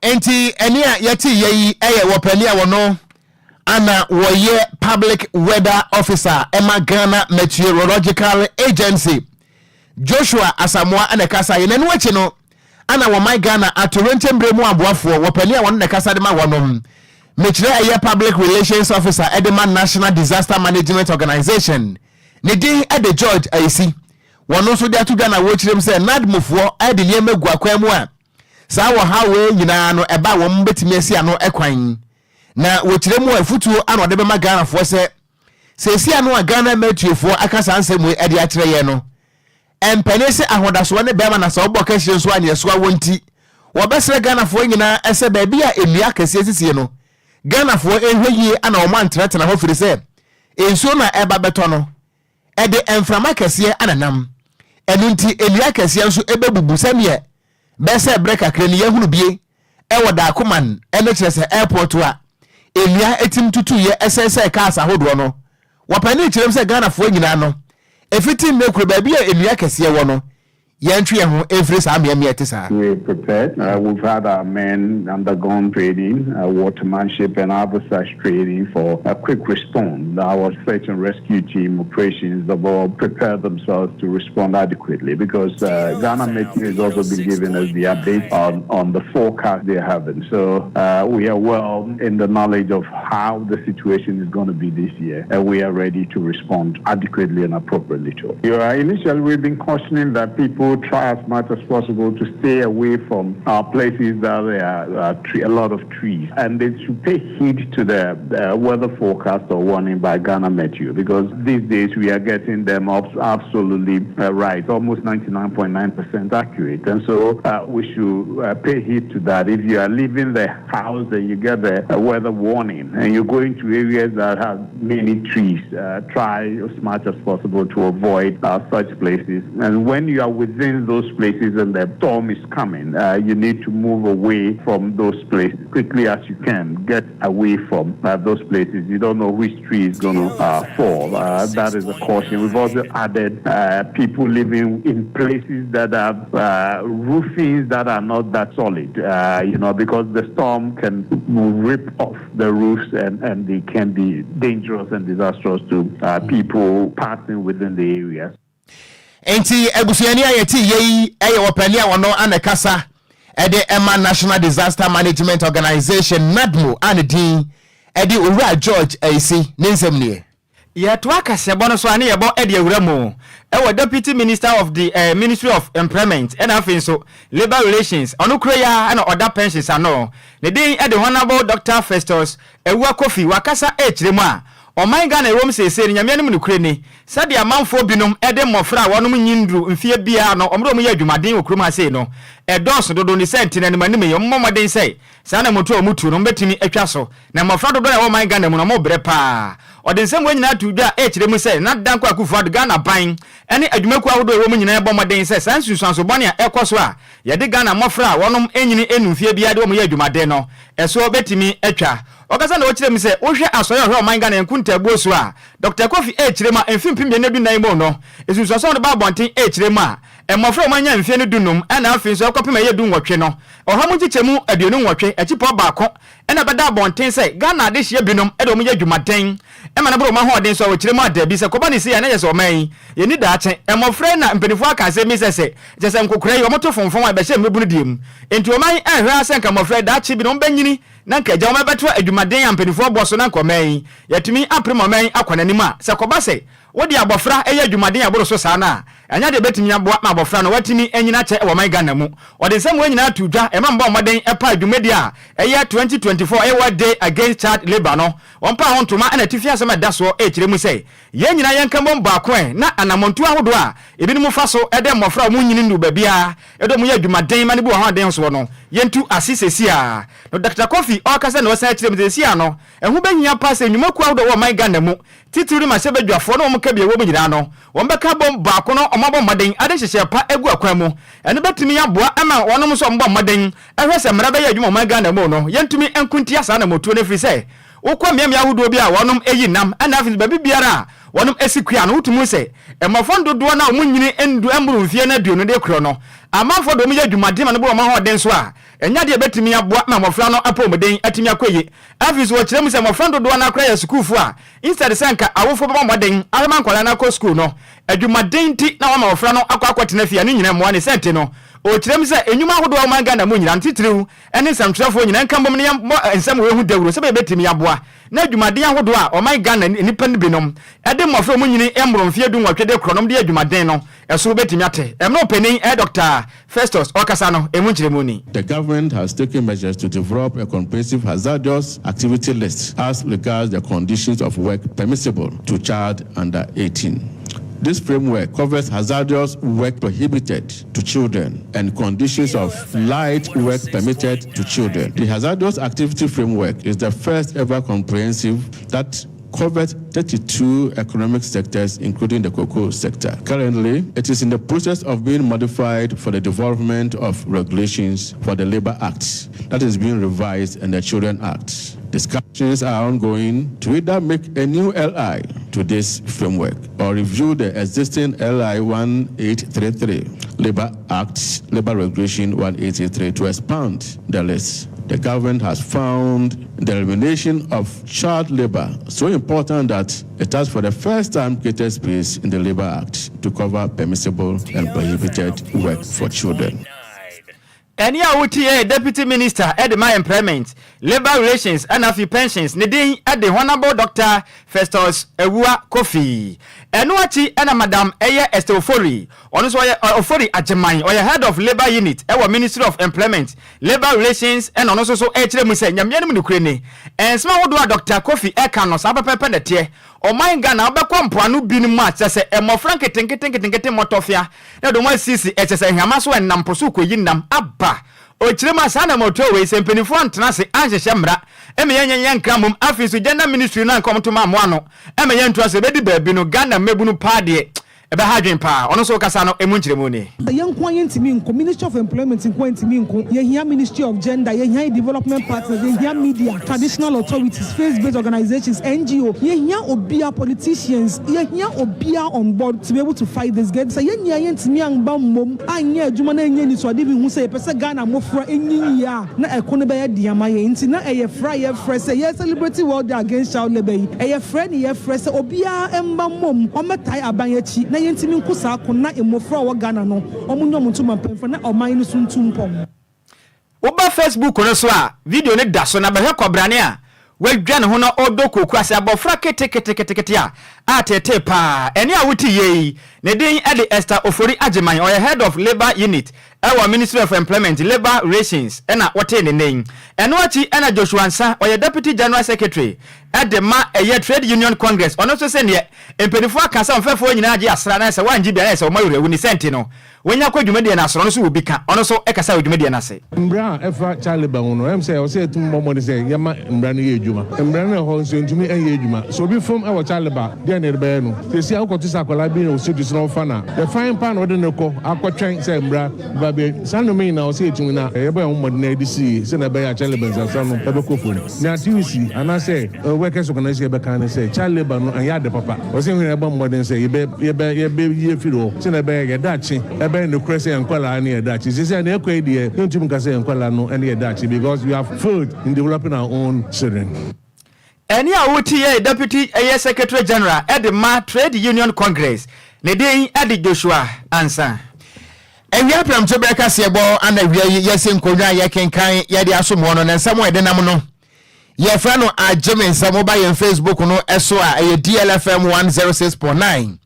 Enti ɛne a yɛte yɛ yi ɛyɛ wɔpani a wɔno ana wɔyɛ public weather officer ɛma Ghana Meteorological Agency, Joshua Asamoah, ɛna ɛkasa yɛ. N'ano akyi no ana wɔman Ghana atorenkyɛmmerɛ mu aboafoɔ wɔpani a wɔno na ɛkasa de ma wɔnom, mekyerɛ ɛyɛ public relations officer ɛde ma National Disaster Management Organization, ne din ɛde George Ayisi, wɔn nso de ato dwa na wɔkyerɛ mu sɛ NADMOfoɔ ɛde nneɛma gu akwan mu a saa wɔ ha wei nyinaa no ɛba a wɔn bɛtumi asi ano ɛkwan. Na wɔkyerɛ mu a afutuo ana ɔde bɛma Ghanafoɔ sɛ seesi ano a Ghana matuofoɔ aka saa nsɛm wei ɛde akyerɛ yɛn no, mpanin sɛ ahodasoɔ ne bɛrima na sɛ wɔbɔ kɛseɛ nso a neɛ soa wɔ nti wɔbɛsrɛ Ghanafoɔ nyinaa ɛsɛ baabi a nnua akɛseɛ sisie no, Ghanafoɔ nhwɛ yie ana wɔn antenatena hɔ firi sɛ nsuo no a ɛba bɛtɔ no ɛde mframa kɛseɛ ananam. Ɛno nti nnua kɛseɛ nso ɛbɛbubu sɛneɛ bɛsɛ berɛ kakra ni yɛhunu bie ɛwɔ Daakoman, ɛno kyerɛ sɛ airport a nnua etim tutuyɛ ɛsɛsɛ cars ahodoɔ no. Wɔpɛne kyerɛm sɛ Ghanafoɔ nyinaa no ɛfiti nnɛ kuro baabi a nnua kɛseɛ wɔ no, yɛntwe yɛn ho ɛmfiri saa mmeammea ɛte saa. We're prepared. We've had our men undergone training, watermanship and other such training for a quick response. Our search and rescue team operations have all prepared themselves to respond adequately because Ghana Meteo has also been giving us the update on the forecast they're having. So we are well in the knowledge of how the situation is going to be this year, and we are ready to respond adequately and appropriately to it. Initially, we've been cautioning that people try as much as possible to stay away from places that there are a lot of trees, and they should pay heed to the weather forecast or warning by Ghana Meteo, because these days we are getting them absolutely right, almost 99.9% accurate, and so we should pay heed to that. If you are leaving the house and you get the weather warning and you're going to areas that have many trees, try as much as possible to avoid such places. And when you are within within those places and the storm is coming, you need to move away from those places quickly as you can. Get away from those places. You don't know which tree is going to fall. That is a caution. We've also added people living in places that have roofings that are not that solid, because the storm can rip off the roofs and they can be dangerous and disastrous to people passing within the areas. Nti abusuani a yɛte yɛ yi yɛ wɔpani a wɔno ana kasa ɛde ɛma National Disaster Management Organization, NADMO, a ne din ɛde Owura George Ayisi ne nsɛm nie. Yɛtoa kaseɛbɔ no so a ne yɛbɔ de awura mu ɛwɔ Deputy Minister of the Ministry of Employment ɛna afei nso Labour Relations, ɔno kuro yi a ɛna ɔda pensions ano, ne din de Honourable Dr Festus Awua Kofi. Wakasa ɛrekyerɛ mu a ɔman Ghana ɛwɔ mu seesei no, Nyame anim nokure ni, sɛdeɛ amanfoɔ binom de mmɔfra a wɔnom nyi nduru mfeɛ biara no ɔmo de ɔmo yɛ adwumaden wɔ kurom ha sei no ɛdɔɔso dodo. Ne sɛ nti n'anim anim yi ɔmo mmɔden sɛ saa na moto a ɔmo tu no ɔmo bɛtumi atwa so na mmɔfra dodoɔ a ɛwɔ ɔman Ghana mu no ɔmo brɛ paa. Ɔde nsɛm wɔn nyinaa to dwa a ɛkyerɛ mu sɛ na Danko Akufo Addo Ghana ban ɛne adwumakuo ahodoɔ a ɛwɔ mu nyinaa bɔ mmɔden sɛ saa nsunsuanso bɔne a ɛkɔ so a yɛde Ghana mmɔfra a wɔnom nyini enu mfeɛ biara de wɔn yɛ adwumaden no ɛso bɛtumi atwa. Ɔkasa na ɔkyerɛ mu sɛ wohwɛ asɔre a ɔhwɛ ɔman Ghana nkuntabuo so a Dr Kofi ɛkyerɛ mu a mfe 2014 mu no nsunsuanso de ba abɔnten ɛkyerɛ mu a mmɔfra a wɔanya mfeɛ no 15 ɛna afei nso ɛkɔpem ɛyɛ 18 no, 28.1% ɛna bɛda abɔnten sɛ Ghana adehyeɛ binom ɛde wɔn yɛ adwumaden ɛma no boro wɔn ahoɔden so a wɔkyerɛ mu adabi sɛ kɔba ne si a na yɛ sɛ ɔman yi yɛni daakye. Mmɔfra na mpanimfoɔ aka asɛm yi sɛ kyɛ sɛ nkokora yi wɔn to fonfon a ɛbɛhyɛ mmɛbunu deɛ mu, nti ɔman ɛhwɛ sɛ nka mmɔfra daakye bi na wɔn bɛnyini na nka agya wɔn bɛto adwumaden a mpanimfoɔ bɔ so na nka ɔman yi yɛtumi apem ɔman yi akɔ n'anim a sɛ kɔba sɛ wode abɔfra ɛyɛ adwumaden aboro so saa no a ɛnyɛ deɛ bɛtumi aboa ma abɔfra no watumi anyina kyɛ wɔ man Ghana mu. Ɔde nsɛm wɔn nyinaa to dwa ɛma mbɔ mmɔden ɛpa dwumadi a ɛyɛ 2024 ɛyɛ World Day Against Child Labour no wɔn pa ho ntoma ɛna atifi asɛm ɛda soɔ ɛkyerɛ mu sɛ yɛn nyinaa yɛn ka mbom baako ɛ na anammɔntu ahodoɔ a ebinom fa so ɛdɛ mmɔfra a wɔn nyini ndu baabiara ɛdɛ wɔn yɛ adwumaden ma ne bi wɔ ho aden soɔ no yɛntu ase sɛsi a no. Dr Kofi ɔrekasa na ɔsan kyerɛ mu sɛsi a no ɛho bɛhia pa sɛ nnwumakuo ahodoɔ wɔ ɔman Ghana mu, titiri ma hyɛ badwafoɔ na wɔn ka bi ɛwɔ mu nyinaa no wɔn bɛka bɔ baako no wɔn abɔ mmɔden ade hyehyɛ pa agu akwan mu. Ɛno bɛtumi aboa ama wɔnom nso wɔn bɔ mmɔden ɛhwɛ sɛ mmara bɛyɛ adwuma ɔman Ghana mu no yɛntumi nkuntia saa na motuo no, ɛfiri sɛ wokɔ mmeammea ahodoɔ bi a wɔnom ayi nam ɛna afei baabi biara a wɔnom asi kua no wotumi sɛ mmɔfra dodoɔ no a wɔn nyini ndu mmoro mfeɛ no 20 de korɔ no amanfoɔ de wɔn yɛ adwumaden ma no bɔ wɔn ahoɔden so a ɛnya deɛ bɛtumi aboa ma mmɔfra no apɔmuden atumi akɔ yie. Afei so wɔkyerɛ mu sɛ mmɔfra dodoɔ no akora yɛ sukuufoɔ a instead sɛ nka awofoɔ bɛbɔ mmɔden ahwɛma nkwadaa no akɔ sukuu no, adwumaden nti na wɔma mmɔfra no akɔ akɔtena fie a ne nyinaa mmoa ne sɛ nti no ɔkyerɛ mu sɛ enwuma ahodoɔ a ɔman Ghana mu nyinaa ntitiriw ne nsɛmtwerɛfoɔ nyinaa nka mbom ne yɛmmɔ nsɛm wɔ ehu dawuro sɛ bɛyɛ aboa na adwumaden ahodoɔ a ɔman Ghana nipa no binom ɛde mmɔfra mu nyini mmoro mfeɛ 18 de korɔ nom de adwumaden no ɛso bɛtumi ate. Ɛmɛ ɔpanin ɛ Dr Festus ɔkasa no emu nkyerɛmu ni. The government has taken measures to develop a comprehensive hazardous activity list as regards the conditions of work permissible to child under 18. This framework covers hazardous work prohibited to children and conditions of light work permitted to children. The hazardous activity framework is the first ever comprehensive that covers 32 economic sectors, including the cocoa sector. Currently, it is in the process of being modified for the development of regulations for the Labor Act that is being revised and the Children Act. Discussions are ongoing to either make a new LI to this framework or review the existing LI 1833, Labor Act, Labor Regulation 1883 to expand the list. The government has found the elimination of child labor so important that it has for the first time created space in the Labor Act to cover permissible and prohibited work for children. Ɛne a wotie Deputy Minister ɛde ma Employment, Labour Relations ɛna afei Pensions, ne din ɛde Honourable Dr Festus Awua Kofi. Ɛno akyi ɛna Madam ɛyɛ Esther Ofori, ɔno nso ɔyɛ Ofori Agyeman, ɔyɛ Head of Labour Unit ɛwɔ Ministry of Employment, Labour Relations, ɛna ɔno nso so ɛkyerɛ mu sɛ Nyamea no mu nokure ni ɛnsɛm ahodoɔ a Dr Kofi ɛka no saa pɛpɛpɛ na ɛteɛ. Ɔman Ghana wobɛkɔ mpoano bi no mu a kyerɛ sɛ mmɔfra nketenkete nketenkete mmɔtɔfea na de wɔn asisi ɛkyɛ sɛ nhama so ɛnam po so kɔyi nam aba. Ɔkyerɛ mu a saa na mɔtɔ wei sɛ mpanimfoɔ antena ase anhyehyɛ mmara ɛma yɛnyɛ yɛn nkra mmom. Afei nso Gender Ministry no anka ɔmo to ma amoa no ɛma yɛn ntoa so ɛbɛdi baabi no Ghana mmabunu paa deɛ. Ɛbɛha adwene paa. Ɔno nso kasa no, emu nkyerɛmu ni. Yɛn nko ara yɛntumi nko, Ministry of Employment nko ara ntumi nko, yɛhia Ministry of Gender, yɛhia development partners, yɛhia media, traditional authorities, faith based organisations, NGO, yɛhia obiara, politicians, yɛhia obiara on board to be able to fight this game. Sɛ yɛn nyinaa yɛntumi amba mmom anyɛ adwuma na anyɛ anisoade bi hu sɛ yɛpɛ sɛ Ghana mmofra nyin yie a, na ɛko no bɛyɛ den ama yɛn. Nti na ɛyɛ frɛ a yɛfrɛ sɛ yɛ celebrate World Day Against Child Labour yi, ɛyɛ frɛ ne yɛfrɛ sɛ obiara mma mmom ɔmmɛtae aban akyi na yɛntumi nko saa ko na mmofra a wɔwɔ Ghana no wɔn nyɛ wɔn ntoma mpɛmfra na ɔman no so ntu mpɔn. Woba Facebook no so a, video no da so na bɛhwɛ kɔbrane a wadwa ne ho na ɔredɔ kooko ase, abɔfra keteketekete a ateetee paa. Ɛnne a wote yie yi, ne din de Esther Ofori Agyeman, ɔyɛ Head of Labour Unit wɔ Ministry of Employment, Labour Relations na wotee ne nne yi. Ɛno akyi na Joshua Ansah, ɔyɛ Deputy General Secretary de ma ɛyɛ Trade Union Congress, ɔno nso se neɛ mpaninfoɔ aka sɛ ɔmfɛfoɔ nyinaa gye asra na sɛ woangye bi a na ayɛ sɛ wɔma werɛ awu ne sɛ nti no, Wanya kɔ dwumadie no ase no, ɔno nso wɔ bi ka. Ɔno nso kasa wɔ dwumadie no ase. Mbra a ɛfa child labour ho no, ɛyɛ me sɛ ɛwɔ sɛ yɛtumi bɔ mmɔden sɛ yɛma mbra no yɛ adwuma. Mbra no wɔ hɔ nso ɛntumi nyɛ adwuma. Sɛ obi fom wɔ child labour a, deɛn na yɛde bɛyɛ no? Seesei a wokɔto sɛ akwadaa bi wɔ street so na wofa no a, the fine paa na wode no kɔ akɔtwɛn sɛ mbra bɛba abɛ. Saa nnoɔma yi nyinaa ɛwɔ sɛ yɛtumi na yɛbɔ yɛn ho mmɔden na yɛde si yie sɛdeɛ ɛbɛyɛ a child labour nsɛnsɛm no bɛkɔ fam. Nea TUC anaasɛ Workers Organisation bɛka ne sɛ child labour no ɛnyɛ ade papa. Ɛwɔ sɛ yɛn nyinaa yɛbɔ mmɔden sɛ yɛbɛ yɛbɛ yɛbɛyi afiri hɔ sɛnea ɛbɛyɛ yɛn daakye ɛbɛyɛ nokorɛ sɛ yɛn nkwadaa ne yɛn daakye. Seesei nea ɛkɔ yi deɛ yɛntumi nka sɛ yɛn nkwadaa no ne yɛn daakye because we have failed in developing our own children. Ɛnne a wote yɛ Deputy ɛyɛ Secretary General de ma Trade Union Congress, ne din de Joshua Ansah. Awia prɛmto berɛ kaseɛbɔ ana awia yi yɛsi nkonnwa a yɛkenkan yɛde asom wɔ no na nsɛm a ɛde nam no yɛfrɛ no agye me nsɛm. Woba yɛn Facebook no ɛso a, ɛyɛ DLFM 106.9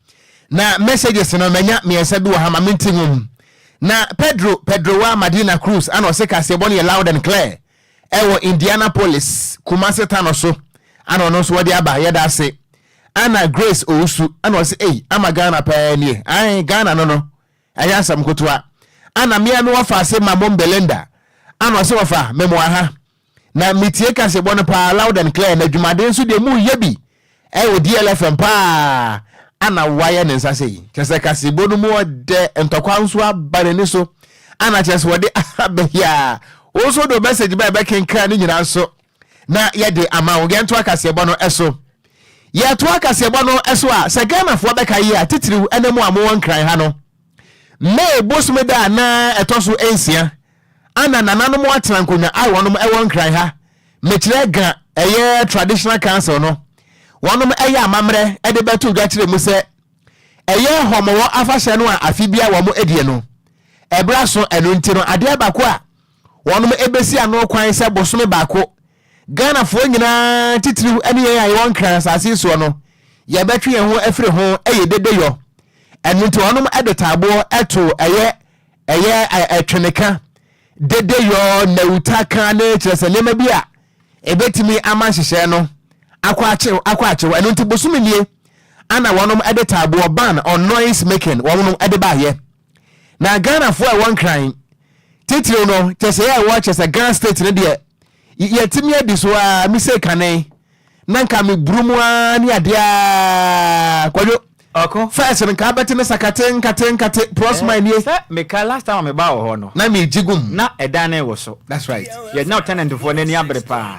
na messages no manya mmiɛnsa bi wɔ ha ma menti nwom. Na Pedro Pedrowa Madina Cruz ana ɔse kaseɛbɔ no yɛ loud and clear ɛwɔ Indianapolis, Kumase Tano so ana ɔno nso wɔde aba, yɛda ase. Ana Grace Owusu ana ɔse ei, ama Ghana pɛɛ nie, ae Ghana no ɛyɛ asɛm kotoa. Ana mmea me wɔfa ase ma mom Belinda ana ɔse wɔfa memoa ha na metie kasebɔ no paa loud and clear, na adwumaden nso deɛ mu yɛ bi ɛwɔ DLFM paa. Ana wayɛ ne nsa sɛ yi kyerɛ sɛ kasebɔ no mu ɔdɛ, ntɔkwa nso aba n'ani so ana kyerɛ sɛ wɔde abɛyia wo nso de message ba ɛbɛkenkran ne nyinaa nso na yɛde ama wo. Yɛnto akaseɛbɔ no ɛso, yɛto akaseɛbɔ no ɛso a, sɛ Ghanafoɔ bɛka yi a, titiriw ɛne mu a mowɔ Nkran ha no, May bosome da a na ɛtɔ so 6 ana nananom atena nkonnwa a wɔnom ɛwɔ Nkran ha, mekyerɛ Ga ɛyɛ Traditional Council no, wɔnom ɛyɛ amammerɛ ɛde bɛto dwa kyerɛ mu sɛ ɛyɛ Hɔmɔwɔ afahyɛ no a afe bia wɔn adie no ɛberɛ aso. Ɛno nti no, adeɛ baako a wɔnom ɛbɛsi ano kwan sɛ bosome baako Ghanafoɔ nyinaa, titiriw ne yɛn a yɛwɔ Nkran asase soɔ no, yɛbɛtwe yɛn ho afiri ho ɛyɛ dedeyɔ. Ɛno nti wɔnom ɛde taaboɔ ɛto ɛyɛ ɛtweneka, dedeyɔ, nawuta ka ne kyerɛ sɛ nneɛma bi a ɛbɛtumi ama nhyehyɛɛ no akɔ akyew akɔ akyew. Ɛno nti bosome nie ana wɔnom ɛde taaboɔ ban on noise making wɔnom ɛde baayɛ. Na Ghanafoɔ a ɛwɔ Nkran titiriw no, kyɛ sɛ yɛ ɛwɔ kyɛ sɛ Ghana state no deɛ, yɛtumi adi so a mise kane na nka meburu mu ara ne adeɛ a Kwadwo. Ɔko. First no nka abɛte ne sakate nkate nkate prosma nie. Sɛ meka last time a mebaa wɔ hɔ no. Na megye gum. Na ɛdan no wɔ so. That's right. Yɛ na tenantfoɔ no ani abere paa.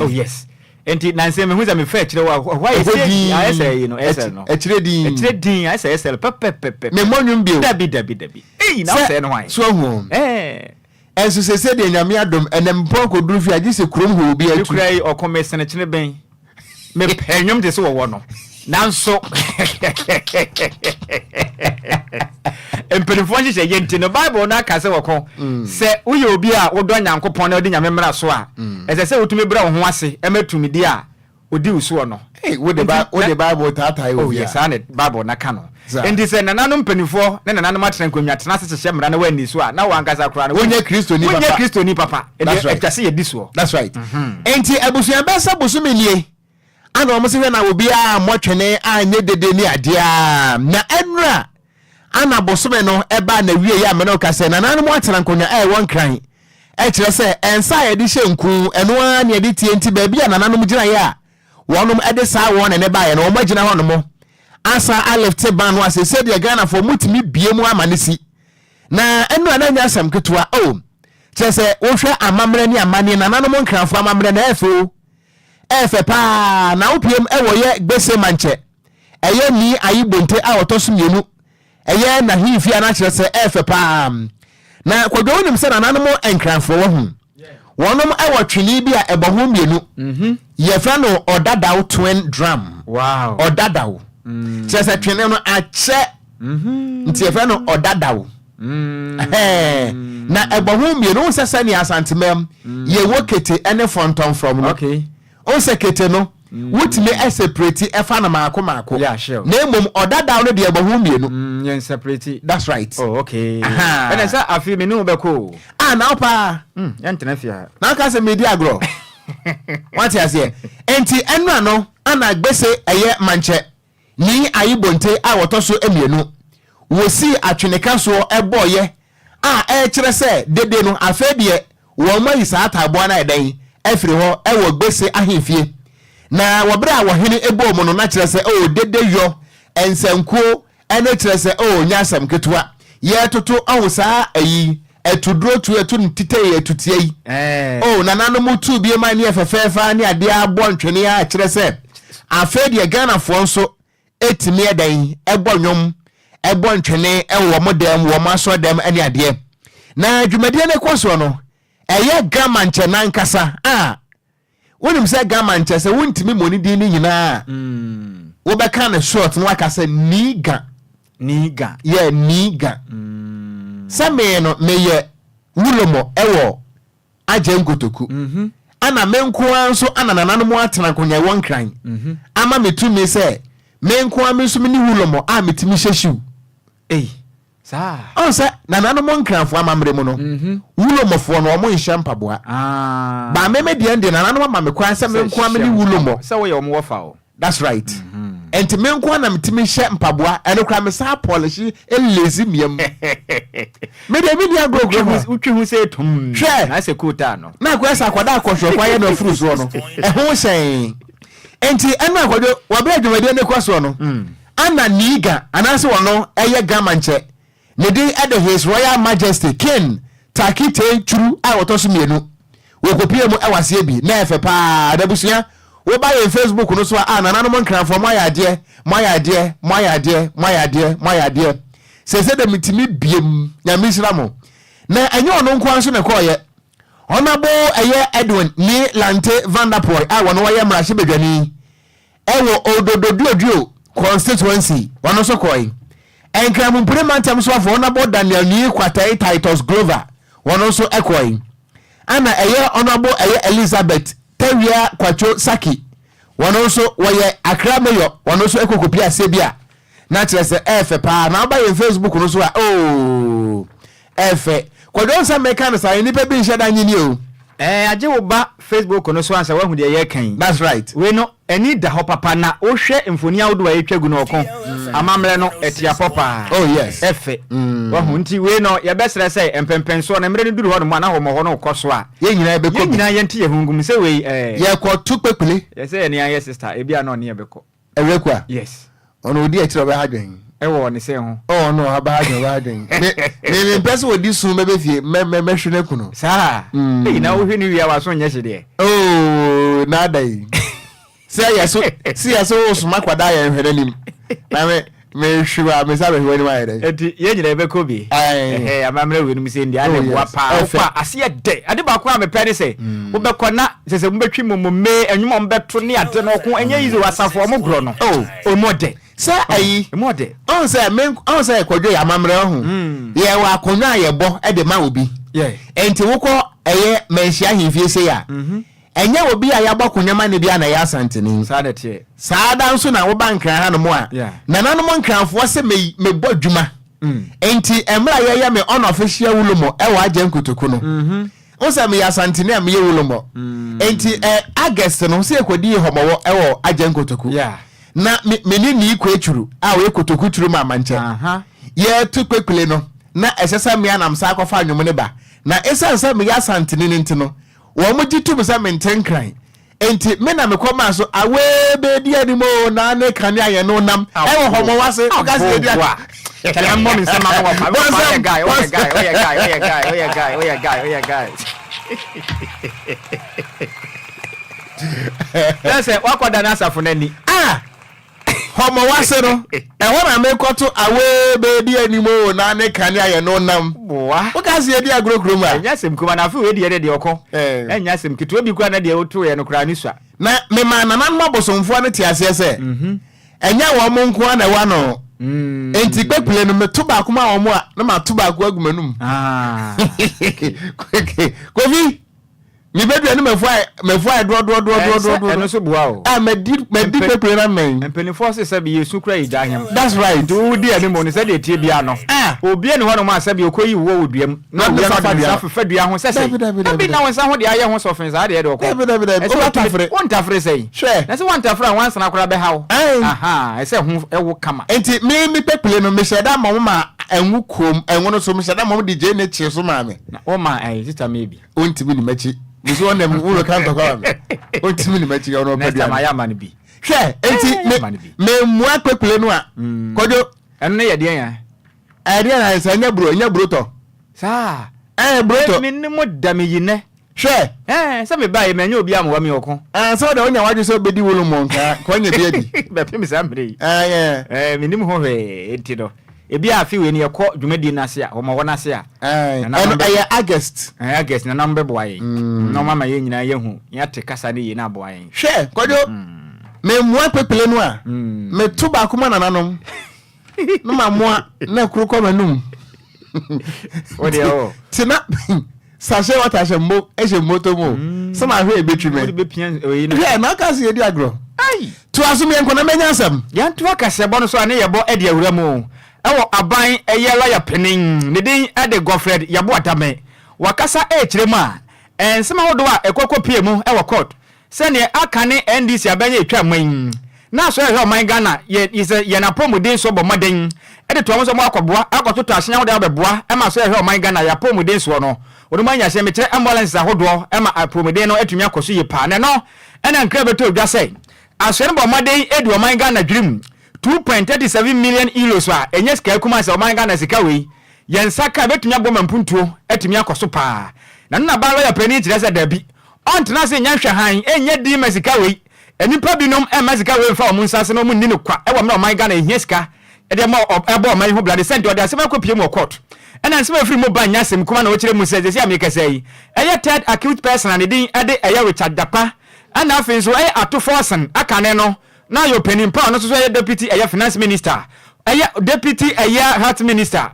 Oh yes. Nti nansa mehu sɛ mefa akyire hɔ a, hɔ ayɛ sɛ ayɛ sɛ yi no ɛsɛ no. Akyire din. Akyire din ayɛ sɛ ɛsɛ pɛpɛpɛpɛ. Memmɔ nnwom bio. Dabi dabi dabi. Eyi na ɔsɛɛ no hwan? So ahu. Ɛɛ. Ɛnso sese deɛ Nyame adom, ɛnɛ mpo akɔduru fie a gye sɛ kurom hɔ obi atu. Me kura yi ɔko me sene kyene bɛn. Mepɛ nnwom te sɛ wɔwɔ no, nanso mpanimfoɔ nhyehyɛ yɛ nti no, Bible no aka sɛ wɔko sɛ woyɛ obi a wodɔ Nyankopɔn na wodi Nyame mmara so a, ɛsɛ sɛ wotumi brɛ wo ho ase ma tumidi a odi wo soɔ no. Wode Bible taatae obi a. Saa na Bible no ka no. Enti sɛ nananom mpanimfoɔ ne nananom atena nkonnwa tena ase hyehyɛ mmara na wɔanni so a, na wɔn ankasa koraa no, wonyɛ Kristoni papa. Wonyɛ Kristoni papa. Enti atwa sɛ yɛdi soɔ. That's right. Enti abusua bɛsɛ bosome nie ana wɔn sɛ hwɛ na obiara ammɔ twene anyɛ dede ne adeɛ a, na ɛnura ana bosome no ɛbaa na wie yɛ amena ɔka sɛ nananom atena nkonnwa a ɛwɔ Nkran, ɛkyerɛ sɛ ɛnsa a yɛde hyɛ nku ɛno ara ne yɛde tie, nti baabi a nananom gyinaeɛ a wɔnom de saa wɔn ne baeɛ no, wɔn agyina hɔ nom. Asan alifte ban no ase sɛdeɛ Ghanafoɔ motumi bie mu ama no si. Na ɛno a na ɛnyɛ asɛm ketewa oh. Kyerɛ sɛ wohwɛ amammerɛ ne amanneɛ nananom Nkranfoɔ amammerɛ no ɛyɛ fɛ o. Ɛyɛ fɛ paa na wopiem ɛwɔ yɛ Gbese Mankyɛ ɛyɛ Nii Ayi Bonte a ɔtɔ so mmienu ɛyɛ n'ahemfie a na kyerɛ sɛ ɛyɛ fɛ paa. Na Kwadwo wonim sɛ nananom Nkranfoɔ wahu wɔnom ɛwɔ twene bi a ɛbɔ ho mmienu mhm. yɛfrɛ no ɔdadaw twin drum ɔdadaw mm. kyerɛ sɛ twene no akyɛ mhm. nti yɛfrɛ no ɔdadaw mm. na ɛbɔ ho mmienu wo sɛ sɛnea asantemam yɛwɔ kete ne fɔntɔmfrɔm no Wohu sɛ kete no, wotumi separate ɛfa no maako maako. Yeah, sure. Na mmom ɔdadaw no deɛ ɛbɔ ho mmienu. Yɛn separate. That's right. Oh, okay. Aha. Ɛna sɛ afi me ne wo bɛkɔ o. Ah, na wo paa. Yɛn tena fie ha. Na aka sɛ medi agorɔ. Wate aseɛ? Enti ɛno ano ana gbese ɛyɛ mankyɛ. Nii Ayi Bonte a ɔtɔ so mmienu, wɔsii atweneka soɔ bɔeɛ a ɛrekyerɛ sɛ dede no afei deɛ wɔayi saa ataaboa no ayɛ dɛn afiri hɔ wɔ Gbese ahemfie. Na wɔ berɛ a ɔhene bɔɔ mu no na kyerɛ sɛ oh dede yɔ nsankuo ɛno kyerɛ sɛ oh nyɛ asɛm ketewa yɛretoto ɔho saa ayi atuduro tu atu no titei atutia yi oh nananom tu bie ma ne yɛ fɛfɛɛfɛ ne adeɛ abɔ ntwene a kyerɛ sɛ afei deɛ Ghanafoɔ nso ɛtumi ɛdɛn ɛbɔ nnwom ɛbɔ ntwene ɛwɔ wɔn dɛm wɔn asɔ dɛm ɛne adeɛ na dwumadie no kɔ soɔ no ɛyɛ Gama nkyɛ nankasa a Wonim sɛ Gama nkyɛ sɛ wontumi mmɔ ne din no nyinaa a, wobɛka no short na waka sɛ Niiga. Niiga. Yeah, Niiga. Sɛ me no, meyɛ Wulomɔ wɔ Agya Nkotoku. Ɛna me nko ara nso ana nananom atena nkonya ɛwɔ Nkran ama me tumi sɛ me nko ara me nso me ne Wulomɔ a metumi hyɛ hyiw. Ei. Saa. Ɔn sɛ nananom Nkranfoɔ amammerɛ mu no, Wulomɔfoɔ no wɔn nhyɛ mpaboa. Ba me me deɛ deɛ nananom ama me kwan sɛ me nkoa me ne Wulomɔ. Sɛ woyɛ wɔn wɔfa o. That's right. Nti me nkoa na metumi hyɛ mpaboa, ɛno koraa me san pɔlehye lazy miam. Me deɛ me ni agorɔ kurom ha. Wotwi ho sɛ tum. Hwɛ. Na asɛ coat ano. Na akɔyɛ sɛ akwadaa akɔhwɛ kɔ ayɛ no afuru soɔ no, ɛho hyɛn. Nti ɛno akɔdwo, wɔbrɛ dwumadie no kɔ soɔ no, Anna Niiga anaasɛ ɔno yɛ Gama nkyɛ ne din de His Royal Majesty King Tackie Tei Tsuru a ɔtɔ so mmienu. Wɔkɔpuee mu wɔ aseɛ bi na ɛfɛ paa. N'abusua, woba yɛn Facebook no so a, ah nananom Nkranfoɔ moayɛ adeɛ, moayɛ adeɛ, moayɛ adeɛ, moayɛ adeɛ, moayɛ adeɛ. Seesei deɛ metumi biem, Nyame nhyira mo. Na ɛnyɛ ɔno nko ara nso na ɛkɔeɛ. Honourable ɛyɛ Edwin Nii Lante Vanderpuye a ɔno ɔyɛ mmarahyɛbadwani Ɛwɔ Odododuoduo constituency, ɔno nso kɔe. Nkramompire mantam soafoɔ Honourable Daniel Nii Quartey Titus Glover, ɔno nso kɔe. Ɛna ɛyɛ Honourable ɛyɛ Elizabeth Tawia Kwatwo Saki, wɔn nso wɔyɛ Accra Mayor, wɔn nso kɔ kɔpie aseɛ bi a na kyerɛ sɛ ɛɛfɛ paa. Na woba yɛn Facebook no so a, oo ɛɛfɛ. Kwadwo nsɛm meka no saa, nnipa bi nhyɛ da nye ni o. Ɛɛ agye wo ba Facebook no so ansa woahu deɛ yɛreka yi. That's right. Wei no ani da hɔ papa na wohwɛ mfoni ahodoɔ a yɛtwa gu no ɔko amammerɛ no ɛte apɔ paa. Oh yes. Ɛfɛ. Wahu nti wei no yɛbɛsrɛ sɛ mpɛmpɛnsoɔ no mmerɛ no duru hɔ nom a na hɔmɔhɔ no rekɔ so a. Yɛn nyinaa yɛbɛkɔ bi. Yɛn nyinaa yɛnte yɛn ho ngu mu sɛ wei ɛɛ. Yɛkɔ to kpekpele. Yɛsɛ yɛne ayɛ sister ebi a na ɔne yɛbɛkɔ. Awurakua. Yes. Ɔno odi akyire ɔbɛha adwen. Ɛwɔ ne sɛn ho. Oh ɔno ɔbɛha adwen ɔbɛha adwen. Me me me mpɛ sɛ ɔdi sun bɛbɛ fie mɛ mɛ mɛhwe no aku no. Saa. Mm. Eyi na wohwe no wie a waso nyɛ hye deɛ. Oh na ada yi. Sɛ yɛ so si yɛ so wosoma kwadaa yɛn hwɛ n'anim. Na me mehwe a me nsa bɛhwe w'anim ayɛ dɛn. Eti yɛn nyinaa yɛbɛkɔ bi. Ɛhɛ amammerɛ wei nom sɛ ndi ana ɛboa paa. Wokɔ a aseɛ dɛ. Ade baako a mepɛ ne sɛ wobɛkɔ na sɛ sɛ mobɛtwi momome ɛnwom a mobɛto ne ade no ɔko ɛnyɛ easy o asafo ɔmo gorɔ no. Oh. Emu ɔdɛ. Sɛ ayi. Emu ɔdɛ. Ɔn sɛ me ɔn sɛ kwadwo yɛ amammerɛ ɔho. Yɛwɔ akonnwa a yɛbɔ de ma obi. Enti wokɔ ɛyɛ manhyia ahemfie sei a. Ɛnyɛ obi a yɛabɔ akonnwa ma no biara na ɛyɛ Asanteni. Saa na ɛteɛ. Saa da nso na woba Nkran hanom a, nananom Nkranfoɔ se me mebɔ adwuma. Enti mmerɛ a yɛyɛ me unofficial wulomɔ wɔ Agya Nkotoku no, wohu sɛ meyɛ Asanteni a meyɛ wulomɔ. Enti ɛ August no, sɛ yɛkɔdii hɔmɔwɔ wɔ Agya Nkotoku. Na me me ne Nii Kweturu a ɔyɛ Kotoku Turu ma Amankyɛ, yɛreto kpekpele no, na ɛsɛ sɛ me ara na mesan kɔfa nnwom no ba. Na ɛsiane sɛ meyɛ Asanteni no nti no, Wɔgye tom sɛ mente Nkran. Enti me na mekɔ maa so awee bɛdi anim o na ne kanea yɛ no nam ɛwɔ hɔ mɔ wase ɔka sɛ yɛdi aboa kyɛlɛ mmɔ me nsɛm ano wɔ fa ɔyɛ guy ɔyɛ guy ɔyɛ guy ɔyɛ guy ɔyɛ guy ɔyɛ guy ɔyɛ guy sɛ sɛ wakɔda no asafo no ani ah Hɔmɔwase no, ɛhɔ na mekɔto awee bɛdi anim o na ne kanea yɛ no nam. Boa. Woka sɛ yɛdi agorɔ kurom a. Ɛnyɛ asɛm kuma na afei wei deɛ deɛ ɔkɔ. Ɛnyɛ asɛm ketewa bi koraa na deɛ wotoeɛ no koraa ne sua. Na memaa nananom abosomfoɔ no te aseɛ sɛ ɛnyɛ wɔn nko ara na ɛwɔ ano. Enti kpekpile no meto baako ma wɔn a na mato baako agu m'anum. Kofi. Mebɛdua ne mafu ayɛ mafu ayɛ dorɔdorɔdorɔdorɔdorɔ. Ɛno nso boa o. A madi madi pepere na mmɛn. Mpanimfoɔ se sɛbi yɛsu kura yɛ gya ahem. That's right. Nti wo di anim no sɛdeɛ ɛteɛ biara no. Ah. Obi ni hɔnom a sɛbi ɔkɔyi woɔ wɔ dua mu. Na owia no ɔde ne nsa fefa dua ho sɛ sɛi. Dabi dabi dabi. Na wo nsa ho deɛ ayɛ ho sɔfen saa deɛ ɛde ɔkɔ. Dabi dabi dabi. Ɛsɛ Wobɛtafere. Wontafere sɛi. Hwɛ. Na sɛ woantafere a nwansena koraa bɛha wo. Ae. Ahaa ɛsɛ ho ɛwo kama. Nti me me pepere no mehyɛ da ma wɔn ma ɛnwo kuom ɛnwo no so mehyɛ da ma wɔn de gyeene kyee so maa me. Na woma ɛyi sister Maybe. Ontumi ni m'akyi. Nso ɔnam wuro ka ntɔkwa ma me. Ontumi ni m'akyi ɔno ɔpɛ duane. Next ama no bi. Hwɛ enti me me mua kpekpele no a. Mm. Kɔdwo. Ɛno ne yɛ deɛn ya? Ɛdeɛn na sɛ ɛnyɛ buro ɛnyɛ buro tɔ. Saa. Ɛɛ buro tɔ. Me ne mo da me yi nɛ. Hwɛ. Ɛɛ sɛ me ba yi mɛ nyɛ obi amoa mi ɔko. Ɛɛ sɛ ɔde ɔnya wadwe sɛ ɔbɛdi wolo mɔ nka kɔ nya bi adi. Bɛpem saa mmerɛ yi. Ɛɛ. Ɛɛ menim ho hwee enti no. Ebi a afe wei no yɛkɔ dwumadie no ase a, wɔma hɔ no ase a. Ɛno ɛyɛ August. Ɛɛ August nananom bɛboa yɛn. Na wɔn ama yɛn nyinaa yɛahu, yɛate kasa no yie na aboa yɛn. Hwɛ Kwadwo, memmoa pepele no a, meto baako ma nananom na mamoa na koro kɔ m'anum. Wo deɛ o. Te na sachet water hyɛ mbo hyɛ mmoto mu o sɛ mahwɛ ebetwi me. Wode bɛpia oyi no. Hwɛ na aka sɛ yɛdi agorɔ. Toa so meɛnkɔ na mɛnya asɛm. Yɛntoa kaseɛbɔ no so a ne yɛbɔ de awura mu wɔ aban ɛyɛ lɔya panin ne din de Godfred Yeboah Dame wakasa rekyerɛ mu a nsɛm ahodoɔ a ɛkɔ kɔ pie mu wɔ court Sɛ neɛ aka ne NDC abɛn yɛ atwa mu yi na asɔre ɛhwɛ ɔman Ghana yɛ sɛ yɛn apɔmuden soɔ bɔ mmɔden de toa ho sɛ wɔn akɔboa akɔtoto ahyɛn ahodoɔ abɛboa ma asɔre ɛhwɛ ɔman Ghana yɛ apɔmuden soɔ no wɔn anya hyɛn mekyerɛ ambulances ahodoɔ ma apɔmuden no atumi akɔ so yie paa na ɛno ɛna nkra bɛtɔ dwa sɛ asɔre no bɔ mmɔden di ɔman Ghana dwirim 2.37 million euros a ɛnyɛ sika akumaa sɛ ɔman Ghana sika wei yɛn nsa ka ɛbɛtumi aboa ma mpuntuo atumi akɔ so paa na no na ban lɔya panin kyerɛ sɛ dabi Ɔntena ase nyɛ nhwɛhan, nyɛ din mma sika wei. Nnipa binom mma sika wei mfa wɔn nsa ase na wɔn nni no kwa wɔ mmerɛ ɔman Ghana ɛhia sika de ama ɛbɔ ɔman yi ho bra de sɛ nti ɔde asɛm akɔ pie mu wɔ court. Ɛna nsɛm a ɛfiri mu ba nyɛ asɛm kuma na ɔkyerɛ mu sɛ seesei a merekasa yi ɛyɛ third accused person a ne din de ɛyɛ Richard Jakpa ɛna afei nso ɛyɛ Ato Forson akane no na ɔyɛ ɔpanin pa a ɔno nso so ɛyɛ deputy ɛyɛ finance minister ɛyɛ deputy ɛyɛ health minister.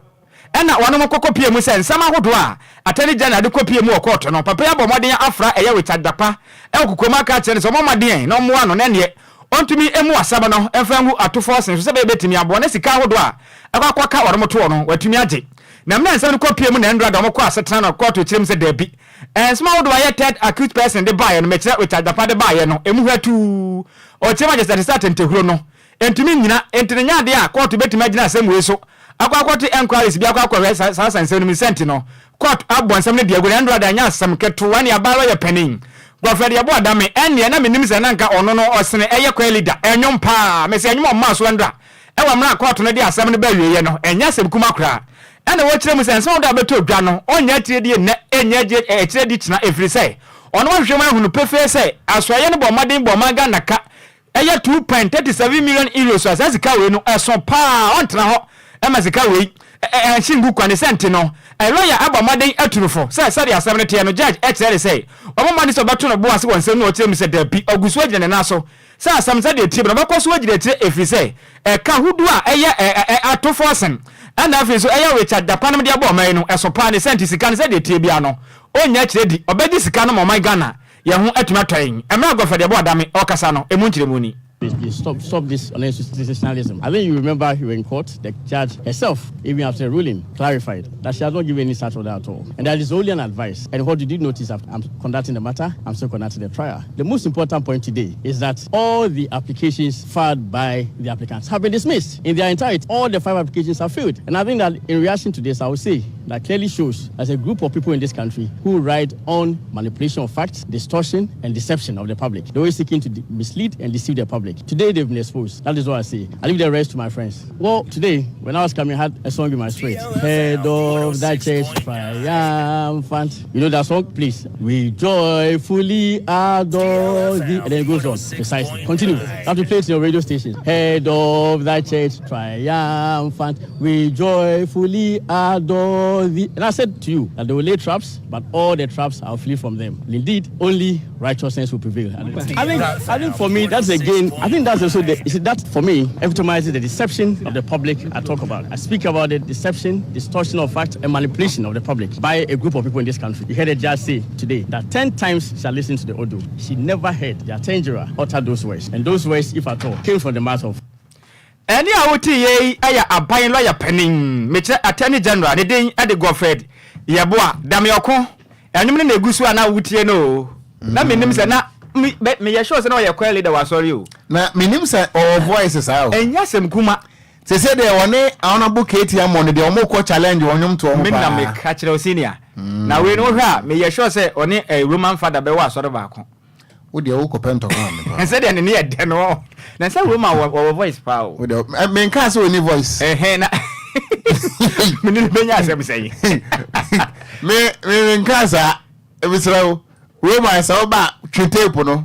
Ɛna wɔnom kɔkɔpie mu sɛ nsɛm ahodoɔ a Attorney General de kɔpie mu wɔ kɔɔto no, papa yi abɔ mmɔden afra ɛyɛ Richard Dapaah wɔ kokoam aka akyerɛ no sɛ ɔmmɔ mmɔden na ɔmmoa no na ɛneɛ ɔntumi mmu asɛm no mfa ngu Ato Forson so sɛ ɛbɛyɛ bɛtumi aboa na sika ahodoɔ a ɛkɔ akɔka wɔnom toɔ no watumi agye. Na mmerɛ a nsɛm no kɔpie mu na ɛndora da wɔkɔɔ asetena no kɔɔto kyerɛ mu sɛ daabi nsɛm ahodoɔ a ɛyɛ third accused person de baeɛ no mekyerɛ Richard Dapaah de baeɛ no ɛmu hwa tuu ɔkyerɛ mu agyesɛ te sɛ atɛntɛhuro no Entumi nnyina, enti no nyɛ adeɛ a kɔɔto bɛtumi agyina asɛm wei so akɔ akɔte enquiries bi akɔ akɔhwɛ saa nsɛnsɛm no mu sɛ nti no court abɔ nsɛm no de agu na ɛndora da nyɛ asɛm ketewa ne abaayewa yɛ panin Godfred Yeboah Dame ɛnneɛ na menim sɛ na nka ɔno no ɔsene ɛyɛ choir leader ɛnwom paa mese ɛnwom a ɔmaa so ɛndora ɛwɔ mmerɛ a kɔɔto no de asɛm no ba awieɛ no ɛnyɛ asɛm kuma koraa ɛna wɔkyerɛ mu sɛ nsɛm ahodoɔ a bɛtɔ dwa no ɔnyɛ akyire die nnɛ ɛnyɛ akyire di kyena ɛfiri sɛ ɔno ahwehwɛ mu ahunu pefee sɛ asoɛeɛ no bɔ mmɔden bɔ ɔman Ghana ka Ɛyɛ 2.37 million euros a saa sika wei no ɛso paa ɔntena hɔ ma sika wei ɛnhye ngu kwa ne sɛ nti no lɔya abɔ mmɔden atu no fo sɛ sɛdeɛ asɛm no teɛ no judge kyerɛ ne sɛ ɔbɔ mmɔden sɛ ɔbɛto no bo ase wɔ nsɛm no ɔkyerɛ mu sɛ dabi ɔgu so agyina ne nan so sɛ asɛm no sɛdeɛ ɛteɛ bi no ɔbɛkɔ so agyina akyire ɛfiri sɛ ɛka hodoɔ a ɛyɛ Ato Forson ɛna afei nso ɛyɛ Richard Dapanom de abɔ ɔman yi no ɛso paa ne sɛ nti sika no sɛdeɛ ɛteɛ biara no ɔnnya akyire di ɔbɛgye sika no ma ɔman Ghana Yɛn ho atumi atɔ yɛn. Mmerɛ a Godfred Yeboah Dame ɔrekasa no, ɛmu nkyerɛmu ni. Please stop, stop this sensationalism. I think you remember you were in court, the judge herself, even after the ruling, clarified that she has not given any such order at all. And that is only an advice. And what you did notice, after I'm conducting the matter, I'm still conducting the trial. The most important point today is that all the applications filed by the applicants have been dismissed in their entirety. All the five applications are failed. And I think that in reaction to this, I would say that clearly shows there's a group of people in this country who ride on manipulation of facts, distortion, and deception of the public. They're always seeking to mislead and deceive the public. Today they've been exposed. That is what I say. I leave the rest to my friends. Well, today, when I was coming, I had a song in my spirit. Head of thy church, triumphant. You know that song? Please. We joyfully adore thee. And then it goes on. Precisely. Continue. You have to play it in your radio station. Head of thy church, triumphant. We joyfully adore thee. And I said to you that they will lay traps, but all the traps I'll flee from them. Indeed, only righteousness will prevail. I think, I think for me, that's again, I think that's also the, you see, that for me epitomizes the deception of the public I talk about. I speak about the deception, distortion of fact, and manipulation of the public by a group of people in this country. You heard a judge say today that 10 times shall listen to the audio. She never heard the attorney general utter those words. And those words, if at all, came from the mouth of Ɛnne a wote yei yɛ aban lɔya panin, mekyerɛ Attorney General, ne din de Godfred Yeboah Dameɔko. Ɛnwom no na ɛgu so a na wotie no o. Na menim sɛ na meyɛ sure sɛ na ɔyɛ choir leader wɔ asɔre o. Na menim sɛ ɔwɔ voice saa o. Ɛnyɛ asɛm kuma. Sese deɛ wɔne Honourable KT Ammon no deɛ wɔn kɔ challenge wɔn nnwom toɔ ho paa. Me na meka kyerɛ wo senior. Na wei no wohwɛ a meyɛ sure sɛ ɔne eh, Roman father bɛwɔ asɔre baako. Wo deɛ wokɔ pɛ ntɔkwa ma me paa. Sɛdeɛ ne ne yɛ dɛ no. Na sɛ Roman wɔ wɔ voice paa o. Wo deɛ menkaa sɛ ɔni voice. Ɛhɛn na me ne no bɛnya asɛm sɛn. Me me menkaa saa. Mesrɛ wo Roman sɛ woba twe tape no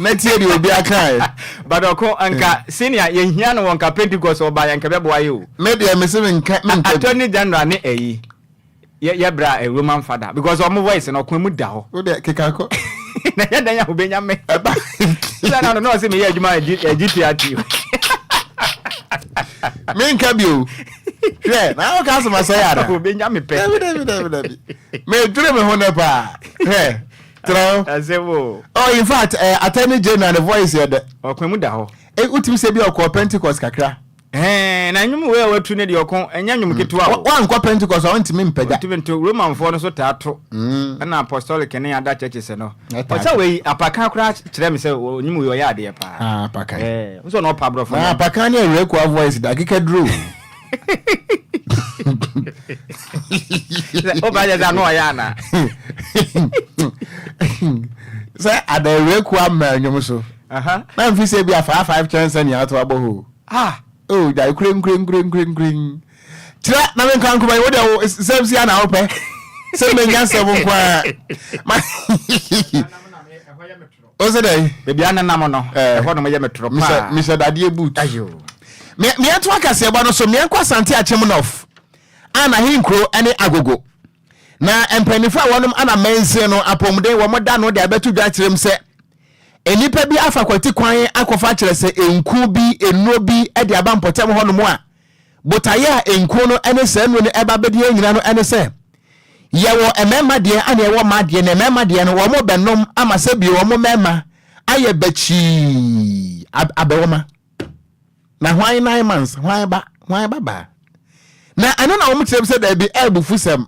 na tie deɛ obi akaeɛ. But ɔko nka senior yɛhia no wɔ nka Pentecost ɔba yɛ nka bɛboa yɛ o. Me deɛ mese menka menka bi. Attorney General ne ɛyi. Yɛ yɛ bra ɛ Roman fada because ɔmo voice no ɔko emu da hɔ. Wo deɛ keka kɔ. Na yɛ dɛn a obenya me. Ɛba. Sɛ na no na ɔse meyɛ adwuma ɛ G ɛ GPRT. Menka bi o. Hwɛ na wo ka asɛm asɛe ana. Obenya me pɛ. Dabi dabi dabi dabi. Medwene me ho nɛ paa. Hwɛ. Trɛ. Asɛm o. Oh in fact eh, Attorney General ne voice yɛ dɛ. Ɔko emu da hɔ. Eh, wotumi sɛ bi ɔkɔɔ Pentecost kakra. Ɛɛ, na nnwom wei a watu no deɛ ɔko, ɛnyɛ nnwom ketewa o. Wankɔ Pentecost a ɔntumi mpagya. Ɔntumi nto. Romanfoɔ no so taa to. Ɛna Apostolic ne other churches no. Ɔsɛ wei, Apakan koraa kyerɛ me sɛ nnwom wei ɔyɛ adeɛ paa. Ah, Apakan. Ɛɛ, wo sɛ ɔno ɔpa aborɔfo Na Apakan ne Awurakoa voice da akekaduro o. Sɛ woba kyɛ sɛ ano ɔyɛ anaa? Sɛ ada Awurakoa mmaa nnwom so. Na mfi sɛ bi a 55 kyɛnsɛ nea ato abɔ hɔ o. Ah! Oh, gyae kurenkurenkurenkuren. Kyerɛ na menka nkoma yi, wo deɛ wo sɛm si ana wopɛ sɛ menya nsɛm nko ara. Ma O sɛ dɛn? Baabi a nenam no, eh. ɛhɔ nom yɛ me toro paa. Mehyɛ dadeɛ boot. Ayo. Meɛnto akaseɛbɔ no so, meɛnkɔ Asante Akyem North a n'ahenkuro ne Agogo. Na mpanyinfoɔ a wɔnom ana mansin no apɔmuden wɔn da no de abɛto dwa kyerɛm sɛ nnipa bi afa kwati kwan akɔfa kyerɛ sɛ nku bi nnuro bi de aba mpɔtam hɔnom a botaeɛ a nku no ne saa nnuro no ɛba bɛdi nyina no ne sɛ yɛwɔ mmarima deɛ ana yɛwɔ mmaa deɛ na mmarima deɛ no wɔn bɛnom ama sɛ bio wɔn mmarima ayɛ bakyii abɛwɔma Na hwan 9 months hwan ba hwan ba baa na ɛno na wɔn kyerɛ sɛ daabi ɛɛbufusɛm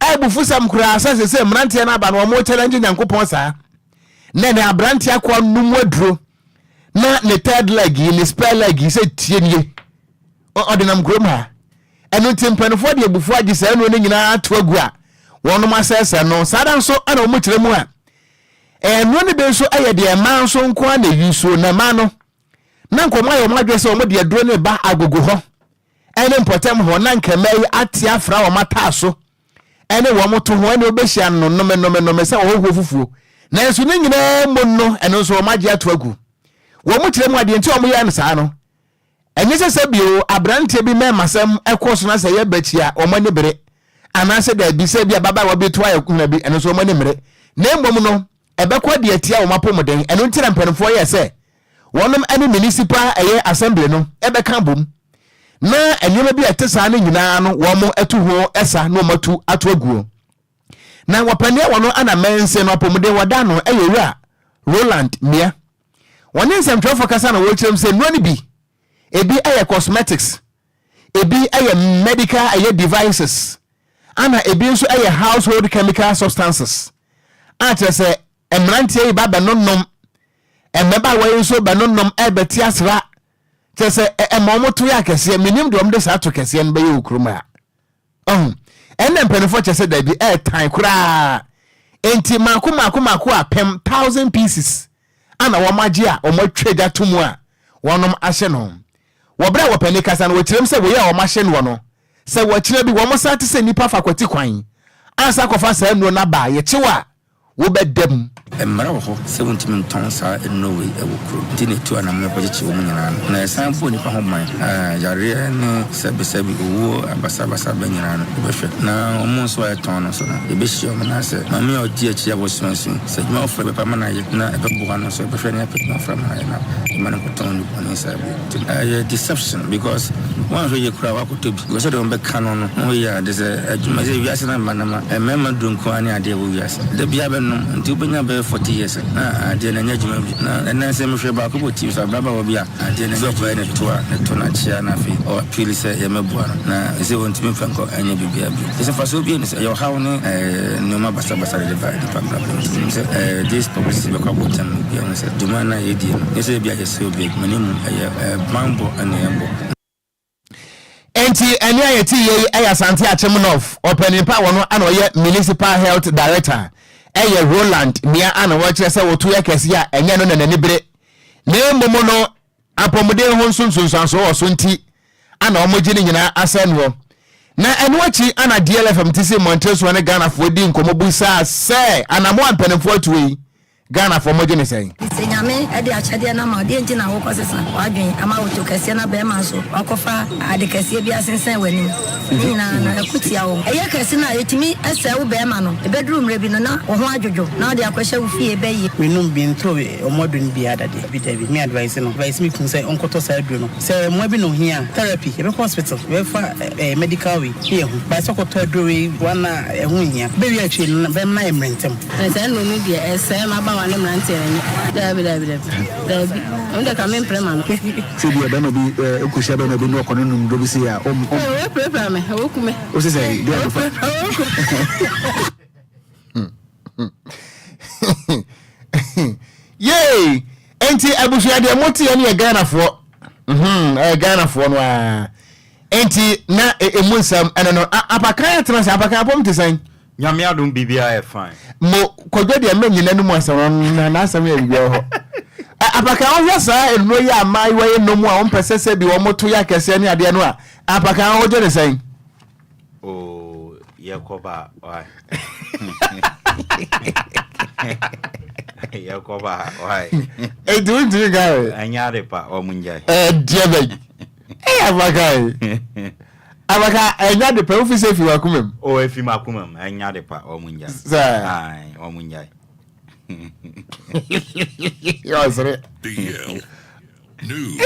ɛɛbufusɛm koraa sɛ sɛ sɛ mmeranteɛ no aba no wɔn challenge Nyankopɔn saa na ne aberanteɛ akɔ num aduro na ne third leg yi ne spare leg yi sɛ tie nie ɔde nam kurom ha ɛno nti mpanimfoɔ de abufuo agye saa nnuro no nyinaa ato agu a wɔnom asɛesɛ no saa da nso ɛna wɔn kyerɛ mu a ɛnuro no bi nso ɛyɛ deɛ mmaa nso nko ara na ɛyi so na mmaa no na nka wɔn ayɛ wɔn adwene sɛ wɔn de aduro no ba agogo hɔ ɛne mpɔtam hɔ na nka mmaa yi ate afra wɔn ataaso ɛne wɔn to ho ɛne wɔbɛhyia no nnome nnome nnome sɛ ɔhɔhoɔ fufuo nanso ne nyinaa mu no ɛno nso wɔn agye ato agu wɔn kyerɛ mu adeɛ nti wɔn yɛ no saa no ɛnyɛ sɛ sɛ bio aberanteɛ bi mɛɛmasɛm ɛkɔ so na sɛ yɛ bɛkyi a wɔn ani bere anaasɛ daabi sɛ bi ababaawa bi to ayɛ kuna bi ɛno nso wɔn ani mmere na mmom no ɛbɛkɔ adi atia wɔn apɔmuden. Ɛno nti na mpanimfoɔ yɛɛ sɛ wɔnom ne municipal ɛyɛ assembly no ɛbɛka abom na nneɛma bi a ɛte saa no nyinaa no wɔn atu ho ɛsa na wɔn atu ato aguo. Na wɔpɛneɛ wɔn ana mɛnse no apɔmuden wɔda no ɛyɛ owura Roland Mia. Wɔne nsɛmtwerɛfoɔ kasa na wɔkyerɛm sɛ nnuro no bi ebi ɛyɛ cosmetics, ebi ɛyɛ medical ɛyɛ devices, ana ebi nso yɛ household chemical substances a kyerɛ sɛ mmeranteɛ yi ba bɛnonom, mmabaawa yi nso bɛnonom ɛbɛte asra kyerɛ sɛ ɛma wɔn to yɛ akɛseɛ. Menim deɛ wɔn de saa to kɛseɛ no bɛyɛ wɔ kurom ha. Ɔho. Wahu? Ɛnna mpanimfoɔ kyerɛ sɛ dabi, ɛɛtan koraa. Enti mako mako mako apem, 1000 pieces, ana wɔn agye a wɔn atwa gya to mu a wɔnom ahye no. Wɔ berɛ a wɔpanin kasa no, wɔkyerɛm sɛ wei a wɔn ahye noɔ no, sɛ wɔkyerɛ bi wɔn san te sɛ nnipa fa kwati kwan ansa akɔfa saa nnuro no aba a, yɛkyew a, wobɛda mu. Mmara wɔ hɔ sɛ wontumi ntɔn saa nnuro wei wɔ kurom, nti na etu anammɔn kɔkyekye wɔn nyinaa no. Na ɛsan bɔ nnipa ho ban a yareɛ ne sɛbesɛbe, owuo basabasa ba nyinaa no, yɛbɛhwɛ. Na wɔn nso a ɛtɔn no nso no, yɛbɛhyia wɔn na sɛ maame a ɔdi akyi a wɔsua su, sɛ adwuma foforɔ bɛpa ama no ayɛ na ɛbɛboa no nso, yɛbɛhwɛ na yɛapɛ adwuma foforɔ ama no ayɛ na yɛmma no nkɔtɔn nnubɔne saa bio. Nti ɛyɛ deception because woanhwɛ yie koraa a woakɔtɔ bi because sɛdeɛ wɔbɛka no no, wohwɛ yie a, de sɛ adwuma sɛ wiase no aba no ma mmarima duro nko ara ne adeɛ ɛwɔ wiase. Da biara bɛnom nti wobɛnya bɛyɛ 40 years na adeɛ no ɛnyɛ adwuma bi. Na ɛnɛ sɛ mehwɛ baako bɔ TV so abrabaawa bi a adeɛ no sɛ ɔkɔyɛ ne to a ne to no akyea na afei ɔ appeal sɛ yɛmmɛboa no na ɛsɛ ɔntumi mfa nkɔ ɛnyɛ biribiara bio. Ɛsɛ mfasoɔ biara nni so ɛyɛ ɔhaw ne nneɛma basabasa de ba nipa abrabɔ mu. Nti menim sɛ this publicity bɛkɔ abɔnten ama obiara ahu sɛ dwuma no a yɛdie no nyɛ sɛ ebia yɛsɛ obi adwuma na mmom ɛyɛ banbɔ na yɛbɔ. Enti ɛnne a yɛte yei yɛ Asante Akyem North ɔpanin pa a wɔno ana ɔyɛ Municipal Health Director ɛyɛ Roland Mia ana wɔkyerɛ sɛ wɔto yɛ kɛseɛ a ɛnyɛ no na n'ani bere na mmom no apɔmuden ho nso nsunsuansoɔ wɔ so nti ana wɔgye ne nyinaa asɛ noɔ. Na ɛno akyi ana DLFM te si mmɔnten soɔ ne Ghanafoɔ di nkɔmmɔ busaa sɛ anamoa mpanimfoɔ atuo yi Ghanafoɔ mogye ne sɛn? Sɛ Nyame de akyɛdeɛ no ama wo, deɛn nti na wokɔ sesa w'adwen ama wo to kɛseɛ na bɛɛma nso wakɔfa ade kɛseɛ bi asensɛn w'anim? Ne nyinaa no ɛko tia wo. Ɛyɛ kɛse no a, ɛtumi sɛe wo bɛɛma no. Ɛbɛduru mmerɛ bi no na wo ho adwodwo na wode akɔhyɛ wo fie bɛyie. Me nom bi ntɔ ɔmo aduro no biara da deɛ. Dabi dabi me advice no advice me kunu sɛ ɔnkɔtɔ saa aduro no sɛ mmoa bi na ohia a therapy yɛbɛkɔ hospital yɛbɛfa eh medical wei ne yɛhu but sɛ ɔkɔtɔ aduro wei one a ɛho nhia bɛwie akyire no bɛma no ayɛ mmerɛ ntɛm. Na saa nnuro no deɛ ɛsɛe mmabaawa ne mmeranteɛ no ani. Daabi, daabi, daabi, daabi, ɛno deɛ ka mempere ma no. Sɛ ebia bɛrima bi kɔhyia bɛrima bi na ɔkɔ no nom duro bi sei a, ɔm, ɔm. Ee, ɔbɛpirapira me, ɔbɛku me. Wo se sɛ, deɛ ɔbɛpirapira, ɔbɛku me. Yay! Enti abusua deɛ moteɛ no yɛ Ghanafoɔ. Mhm, ɛyɛ Ghanafoɔ no ara. Enti na emu nsɛm ɛno no. Apakan atena sɛ apakan apɔm te sɛn? Nyame adom biribiara yɛ fine. Mo Kwadwo deɛ mɛ nyina no mu asɛm no na n'asɛm yɛ biribiara hɔ. Apakan wohwɛ saa nnuro yi a mmaayewa yi nom a wɔn pɛ sɛ sɛ bi wɔn to yɛ akɛseɛ ne adeɛ no a apakan wogye ne sɛn? Oh, yɛkɔ ba why? Yɛkɔ ba why? Enti wontumi nka ɛ? Ɛnyɛ ade pa wɔn ngyae. Ɛdeɛ bɛn? Ɛyɛ apakan. Abaka ɛnya de pa wofi sɛ efi w'akoma mu. O efi m'akoma mu ɛnya de pa wɔn ngyae. Sɛ. Ayi wɔn ngyae. Ɔsere. DL News.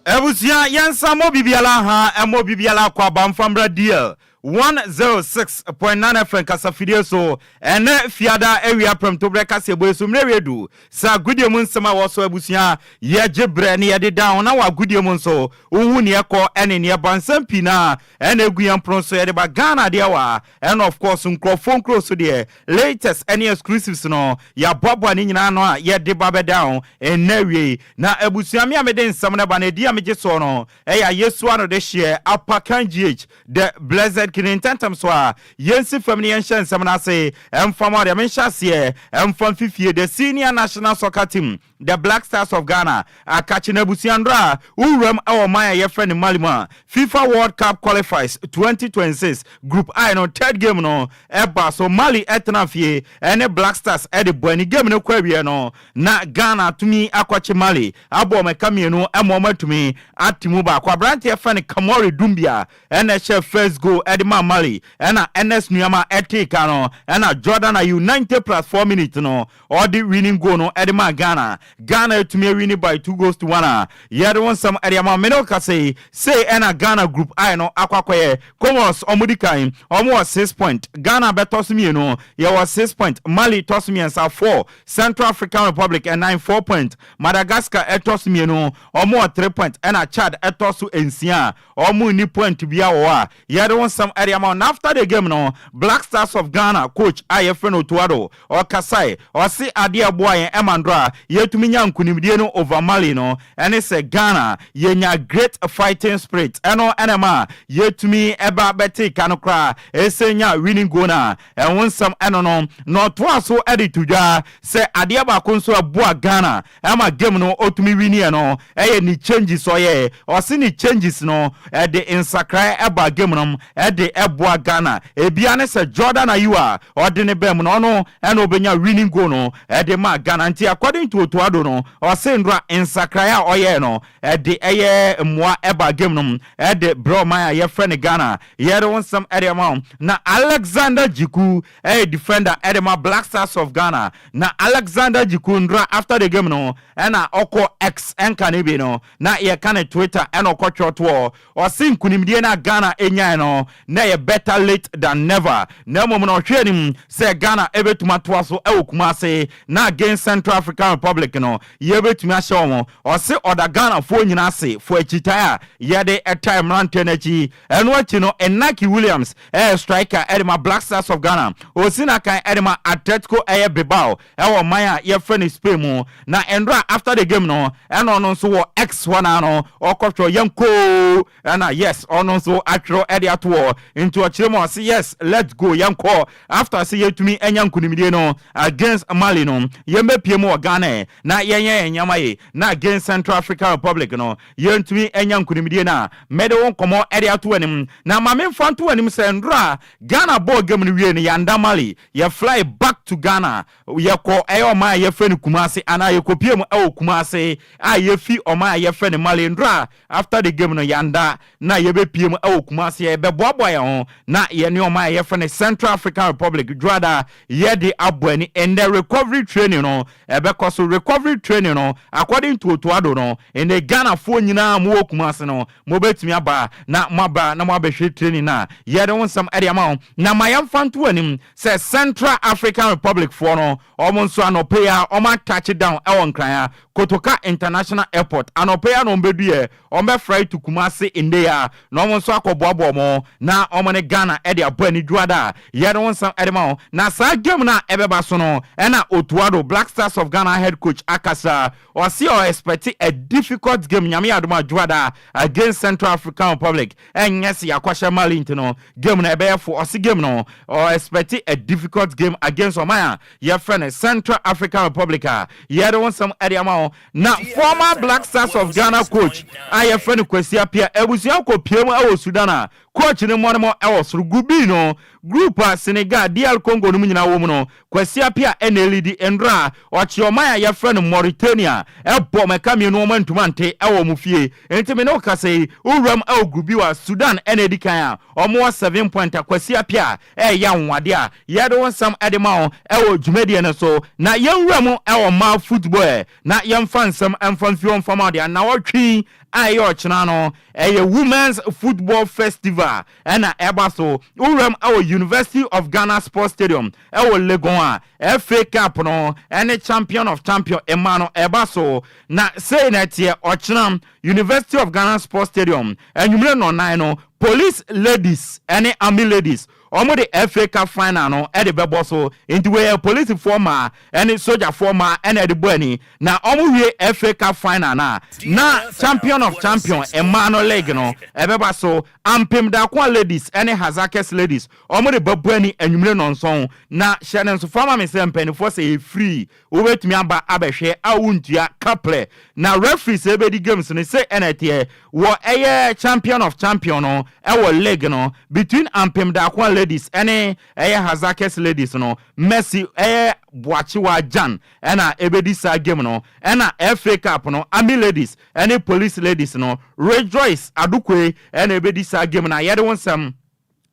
Abusua yɛnsa mmɔ bibiara ha mmɔ bibiara akwaaba mfa mmra DL 106.9 FM kasafidie so ɛnɛ Fiada awia prɛmtoberɛ kaseɛbɔ yi so mmerɛ wie du sɛ agodie mu nsɛm a ɛwɔ so abusua yɛgye berɛ ne yɛde da ho na wɔ agodie mu nso wohu neɛ ɛkɔ ɛne neɛ ɛba nsɛm pii na ɛna ɛgu yɛn pono so yɛde ba Ghana deɛ wɔ a ɛna of course nkurɔfoɔ nkuro so deɛ Latest ne exclusives no, yɛaboaboa ne nyinaa ano a yɛde ba bɛda ho nnɛ awiei. Na abusua me a mede nsɛm no ba no, edin a megye soɔ no yɛ Ayesu Ano Dehyeɛ, Apakan GH, The Blessed King. Ntɛntɛm so a, yɛnsi fam na yɛnhyɛ nsɛm no ase mfa ma wo deɛ menhyɛ aseɛ mfa mfifie, The Senior National Soccer Team, The Black Stars of Ghana, Akakye na abusua nnora a wowuram wɔ ɔman a yɛfrɛ no Mali mu a FIFA World Cup Qualifies 2026 Group I no third game no ɛbaa so. Mali tena fie ne Black Stars de bɔ ani. Game no kɔ awieɛ no na Ghana atumi akɔkye Mali abɔ wɔn ɛka mmienu ma wɔn atumi ate mu baako. Aberanteɛ yɛfrɛ no Kamori Doumbia na ɛhyɛɛ first goal de. ɛde ma Mali, ɛna Ernest Nuamah ɛtee ka no, ɛna Jordan Ayew 90 plus 4 minutes no ɔde winning goal no ɛde ma Ghana. Ghana atumi awin by 2 goals to 1 a yɛde wo nsɛm ɛde ama mene wo kasa yi. Sei ɛna Ghana Group I no akɔ akɔyɛ. Comoros ɔmo di kan, ɔmo wɔ 6 point. Ghana bɛtɔ so mmienu, yɛwɔ 6 point. Mali tɔ so mmiɛnsa, 4. Central African Republic ɛnan, 4 point. Madagascar ɛtɔ so mmienu, ɔmo wɔ 3 point. Ɛna Chad ɛtɔ so nsia, ɔmo ni point bia wɔ hɔ a yɛde wo nsɛm ɛde ama. Na after the game no, Black Stars of Ghana coach a yɛfrɛ no Otto Addo ɔkasae. Ɔse adeɛ ɛboa yɛn ɛma ndoro a yɛtumi nya nkonimdie no over Mali no ɛne sɛ Ghana yɛnya great fighting spirit. Ɛno ɛna ma yɛtumi ɛba bɛte ka no koraa ɛsɛ nya winning goal no a ɛho nsɛm ɛno no. Na ɔtoa so ɛde to dwa sɛ adeɛ baako nso ɛboa Ghana ɛma game no ɔtumi winiɛ no ɛyɛ ne changes. Ɔyɛ ɔse ne changes no ɛde nsakrae ɛba game no, ɛde ɛboa Ghana. Ebia ne sɛ Jordan Ayew a ɔde ne bɛn mu no, ɔno ɛna ɔbɛnya winning goal no ɛde ma Ghana. Nti according to Otto Addo no, ɔse ndora nsakrae a ɔyɛɛ no ɛde ɛyɛ mmoa ɛba game no, ɛde brɛ ɔman a yɛfrɛ no Ghana. Yɛde wo nsɛm ɛde ma wo. Na Alexander Djiku ɛyɛ defender ɛde ma Black Stars of Ghana. Na Alexander Djiku ndora after the game no ɛna ɔkɔ X, ɛnka ne bi no na yɛka ne Twitter, ɛna ɔkɔtwerɛ toɔ. Ɔse nkonimdie no a Ghana ɛnyae no na ɛyɛ better late than never, na mmom no ɔhwɛ anim sɛ Ghana ɛbɛtumi atoa so ɛwɔ Kumase na against Central African Republic no yɛbɛtumi ahyɛ wɔn. Ɔse ɔda Ghanafoɔ nyinaa ase fo akyitae a yɛde ɛtae mmeranteɛ no akyi. Ɛno akyi no, Inaki Williams ɛyɛ striker ɛde ma Black Stars of Ghana. Osi na kan ɛde ma Atletico ɛyɛ Bilbao ɛwɔ man a yɛfrɛ no Spain mu. Na ɛndora after the game no, ɛna ɔno nso wɔ X hɔ naa no ɔkɔtwerɛ yɛnkoo, ɛna yes, ɔno nso atwerɛ ɛde ato hɔ. Nti ɔkyerɛ mu ɔse, "Yes, let's go, yɛnkɔ." After sɛ yɛtumi anya nkonimdie no against Mali no, yɛmbɛpie mu wɔ Ghana na yɛnyɛ yɛn nneɛma yi na against Central African Republic no yɛntumi anya nkonimdie no a mɛde wo nkɔmmɔ ɛde ato anim. Na ma memfa nto anim sɛ ndora Ghana bɔɔl game no wie no, yɛanda Mali, yɛ fly back to Ghana. Yɛkɔ ɛyɛ ɔman a yɛfrɛ no Kumase anaa yɛkɔpie mu ɛwɔ Kumase a yɛfi ɔman a yɛfrɛ no Mali. Ndora after the game no, yɛanda na yɛbɛpie mu ɛwɔ Kumase. Yɛbɛboaboa yɛn ho na yɛne ɔman a yɛfrɛ no Central African Republic dwoada yɛde abɔ ani. Ɛndɛ recovery training no ɛbɛkɔ so. Recovery training no, according to Otto Addo no, ɛnɛ Ghanafoɔ nyinaa mowɔ Kumase no mobɛtumi aba na moaba na moabɛhwɛ training no a yɛde wo nsɛm ɛde ama wo. Na ma yɛmfa nto anim sɛ Central African Republic foɔ no, ɔmo nso anɔpɛ yi a ɔmo atouch down ɛwɔ Nkran a Kotoka International Airport anɔpɛ yi a na ɔmo bɛdu yɛ, ɔmo bɛfra to Kumase nde a na ɔmo nso akɔboaboa ɔmo na ɔmo ne Ghana ɛde abɔ ani dwoada a yɛde wo nsɛm ɛde ma wo. Na saa game no a ɛbɛba so no, ɛna Otto Addo, Black Stars of Ghana head coach, akasa. Ɔsi ɔ expect a difficult game, Nyame yɛ adom adwoada against Central African Republic. Ɛnyɛ sɛ yɛakɔhyɛ Mali nti no game no ɛbɛyɛ fo. Ɔsi game no ɔ expect a difficult game against ɔman a yɛfrɛ no Central African Republic a yɛde wo nsɛm ɛde ama wo. Na former Black Stars of Ghana coach a yɛfrɛ no Kwasi Appiah, abusua kɔ pie mu ɛwɔ Sudan a coach no mmɔ no mo ɛwɔ soro. Group B no, group a Senegal, DR Congo no mu nyinaa wɔ mu no, Kwasi Appiah ɛna ɛlead. Ndora a ɔkye ɔman a yɛfrɛ no Mauritania ɛbɔ mɛka mmienu, wɔn ntoma nte ɛwɔ wɔn fie. Nti me ne wo kasa yi, wowuram ɛwɔ group B wa Sudan ɛna edi kan a wɔn wɔ 7 point a Kwasi Appiah ɛyɛ ahoɔden a yɛde wɔn nsɛm ɛde ma wɔn ɛwɔ dwumadie no so. Na yɛnwura mu ɛwɔ mmaa football ɛ na yɛmfa nsɛm ɛmfa mfi wɔn fam a ɔde anawɔtwe a ɛyɛ ɔkyena no ɛyɛ Women's Football Festival ɛna ɛba so. Wowuram ɛwɔ University of Ghana Sports Stadium ɛwɔ Legon a FA Cup no ɛne Champion of Champion mmaa no ɛba so. Na sei na ɛteɛ: ɔkyena University of Ghana Sports Stadium anwummerɛ nɔnan no, Police Ladies ɛne Army Ladies wɔn de FA Cup final no ɛde bɛbɔ so. Nti wɔyɛ polisifoɔ maa ɛne sogyafoɔ maa ɛna ɛde bɔ ani. Na wɔn wie FA Cup final na na Champion of Champion mmaa no league no ɛbɛba so. Ampem Darkoa Ladies ɛne Hasaacas Ladies wɔn de bɛbɔ ani anwummerɛ nɔnson. Na hyɛ ne nso fama mi sɛ mpanimfoɔ sɛ efiri wobɛtumi aba abɛhwɛ a wontua kaplɛ. Na referee sɛ ɛbɛdi games no sɛ ɛna ɛteɛ wɔ ɛyɛ Champion of Champion no ɛwɔ league no between Ampem Darkoa Ladies ɛne ɛyɛ Hasaacas Ladies no, Mercy ɛyɛ Boakyewa Jan ɛna ɛbɛdi saa game no. Ɛna FA Cup no, Army Ladies ɛne Police Ladies no, Rejoice Adokoe ɛna ɛbɛdi saa game no a yɛde wo nsɛm.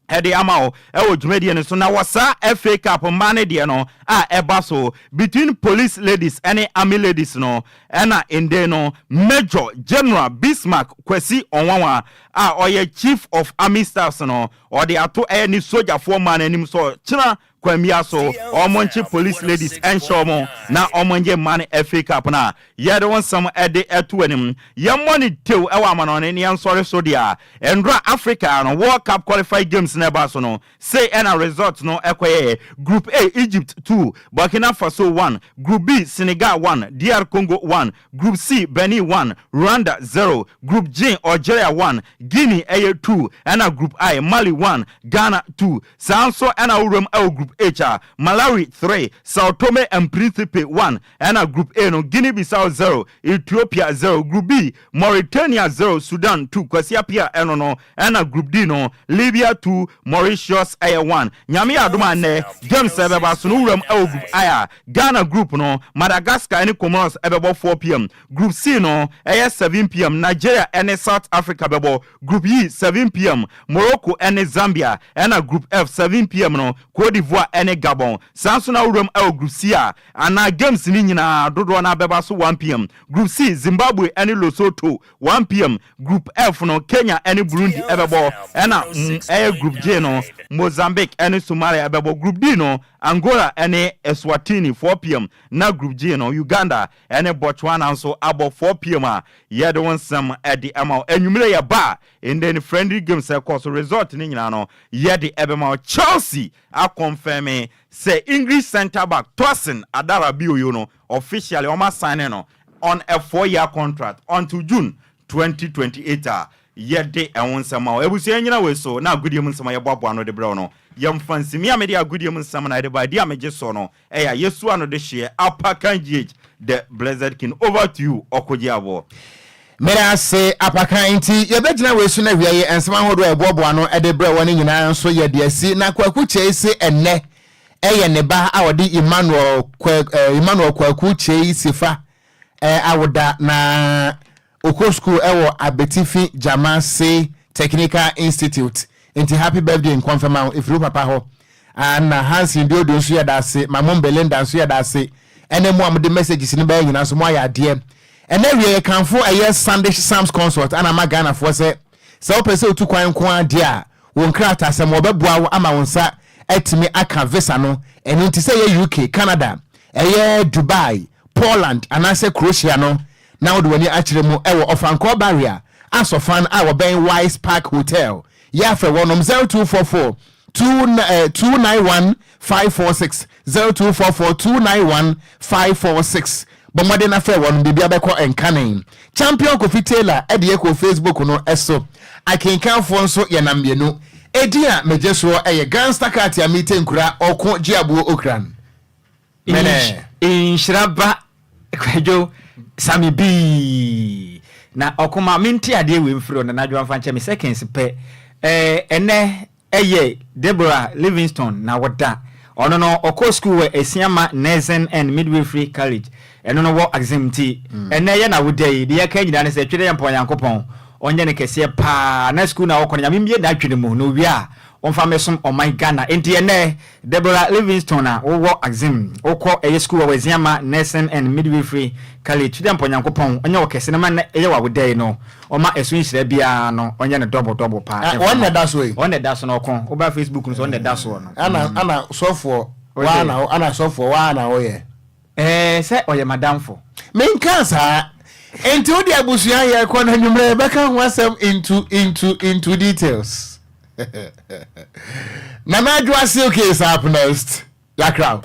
De ama wo wɔ dwumadie no so na wɔ saa FA Cup mmaa no deɛ no a ɛba so between Police Ladies ne Army Ladies no ɛna ndɛ no Major General Bismarck Kwasi Onwanwa a ɔyɛ Chief of Army Staffs no ɔde ato ɛyɛ ne sogyafoɔ mmaa no anim sɛ ɔkyena Kwan biara so, wɔn nkye police ladies nhyɛ wɔn na wɔn nye mma no FA Cup no a yɛde wo nsɛm de to anim. Yɛmmɔ no tew wɔ amanɔne na yɛnsɔre so deɛ a, nnora Africa no World Cup qualified games no ɛbaa so no, sei na result no kɔyɛeɛ, Group A, Egypt 2, Burkina Faso 1, Group B, Senegal 1, DR Congo 1, Group C, Benin 1, Rwanda 0, Group G, Algeria 1, Guinea ɛyɛ 2, ɛna Group I, Mali 1, Ghana 2. Saa nso na wuram wɔ Group H a, Malawi 3, Sao Tome and Principe 1, ɛna Group A no, Guinea Bissau 0, Ethiopia 0, Group B, Mauritania 0, Sudan 2, Kwasi Appiah ɛno no, ɛna Group D no, Libya 2, Mauritius ɛyɛ 1. Nyame yɛ adom a nnɛ, games a ɛbɛba so no, wuram wɔ Group I a, Ghana Group no, Madagascar ne Comoros ɛbɛbɔ 4 pm, Group C no, ɛyɛ 7 pm, Nigeria ne South Africa bɛbɔ, Group E, 7 pm, Morocco ne Zambia, ɛna Group F, 7 pm no, Cote d'Ivoire ne Gabon. Saa nso na wuram wɔ Group C a, anaa games no nyinaa dodoɔ no ara bɛba so 1 pm. Group C, Zimbabwe ne Lesotho, 1 pm. Group F no, Kenya ne Burundi bɛbɔ, ɛna ɛyɛ Group J no, Mozambique ne Somalia bɛbɔ. Group D no, Angola ne Eswatini, 4 pm, na Group G no, Uganda ne Botswana nso abɔ 4 pm a yɛde wo nsɛm de ama wo. Anwummere yɛba a, ndɛ no friendly games ɛkɔ so, result no nyinaa no yɛde ɛbɛma wo. Chelsea akɔnfɛme sɛ English centre back Tosin Adarabioyo no officially wɔn assign no on a 4 year contract until June 2028 a yɛde ɛho nsɛm ma wo. Abusua, nyina wei so na agodie mu nsɛm a yɛboaboa no de brɛ wo no, yɛmfa nsimi a mede agodie mu nsɛm na yɛde ba adi a megye so no ɛyɛ a yɛsu ano de hyeɛ Apakan GH, the blessed king. Over to you, Ɔkogye Aboɔ. Mede ase, Apakan. Nti yɛbɛgyina wei so no awia yi nsɛm ahodoɔ a ɛboaboa no de brɛ wɔ no nyinaa nso yɛde asi. Na Kwaku Kyei se ɛnnɛ ɛyɛ ne ba a ɔde Emmanuel, Kwa, Emmanuel Kwaku Kyei Sifa eh, awoda na ɔkɔ school ɛwɔ Abetifi Gyama Technical Institute. Nti happy birthday nkɔmfɛma wo ɛfiri wo papa hɔ. Ana Hansen Diodo nso yɛda ase, Mamom Belinda nso yɛda ase, ɛne mo a mode messages no bɛyɛ nyinaa nso mo ayɛ adeɛ. Ɛnɛ wie yɛkamfo ɛyɛ Sandish Sams Consult ana ama Ghanafoɔ sɛ sɛ wopɛ sɛ wotu kwan nko adeɛ a, wo nkrataa sɛm wɔbɛboa wo ama wo nsa atumi aka visa no. Ɛno nti sɛ ɛyɛ UK, Canada, ɛyɛ Dubai, Poland anaasɛ Croatia no, na wode w'ani akyerɛ mu ɛwɔ Ɔfankɔɔ Barrier Asɔfan a wɔbɛn Wise Park Hotel. Yɛ afrɛ wɔnom 0244 291 546, 0244 291 546. Bɔ mmɔden na frɛ wɔnom, biribia bɛkɔ nkane. Champion Kofi Taylor ɛde yɛ kɔ Facebook no ɛso. Akenkanfoɔ nso yɛnam mmienu. Edin a megye soɔ ɛyɛ Gangster Cat a mete nkura ɔko gye aboɔ okran mene. Nhyira ba Kwadwo Sami bii na ɔkoma mente adeɛ wei mfiri ɔno n'adwoa mfa nkyɛ me seconds pɛ. Ɛnɛ ɛyɛ Deborah Livingstone na wɔda ɔno no ɔkɔ school wɔ Asiama Nursing and Midwifery College, ɛno no wɔ Axim. Nti ɛnɛ yɛ na woda yi deɛ yɛka nyinaa ne sɛ twere yɛ mpa Onyankopɔn ɔnyɛ no kɛseɛ paa na school na ɔkɔ no Nyame mbie n'adwene mu na owie a ɔmfa mmɛsom ɔman Ghana. Nti ɛnɛ Deborah Livingstone a wowɔ Axim, wokɔ ɛyɛ school wɔ Asiama Nursing and Midwifery College, twere mpa Onyankopɔn ɔnyɛ wɔ kɛse no ma ɛnɛ ɛyɛ wɔ awoda yi no ɔma ɛso nhyira biara no ɔnyɛ no double double paa. Wɔn na ɛda so yi. Wɔn na ɛda so no ɔko woba Facebook no so wɔn na ɛda soɔ no. Ana ana sɔfoɔ waa na ana sɔfoɔ waa na ɔyɛ. Ɛɛ sɛ ɔyɛ madamfo. Menka saa. Nti wode abusua yɛ kɔ na nwummerɛ yɛbɛka ho asɛm into details. Nana Adwoa Silky is up next. Yakraw.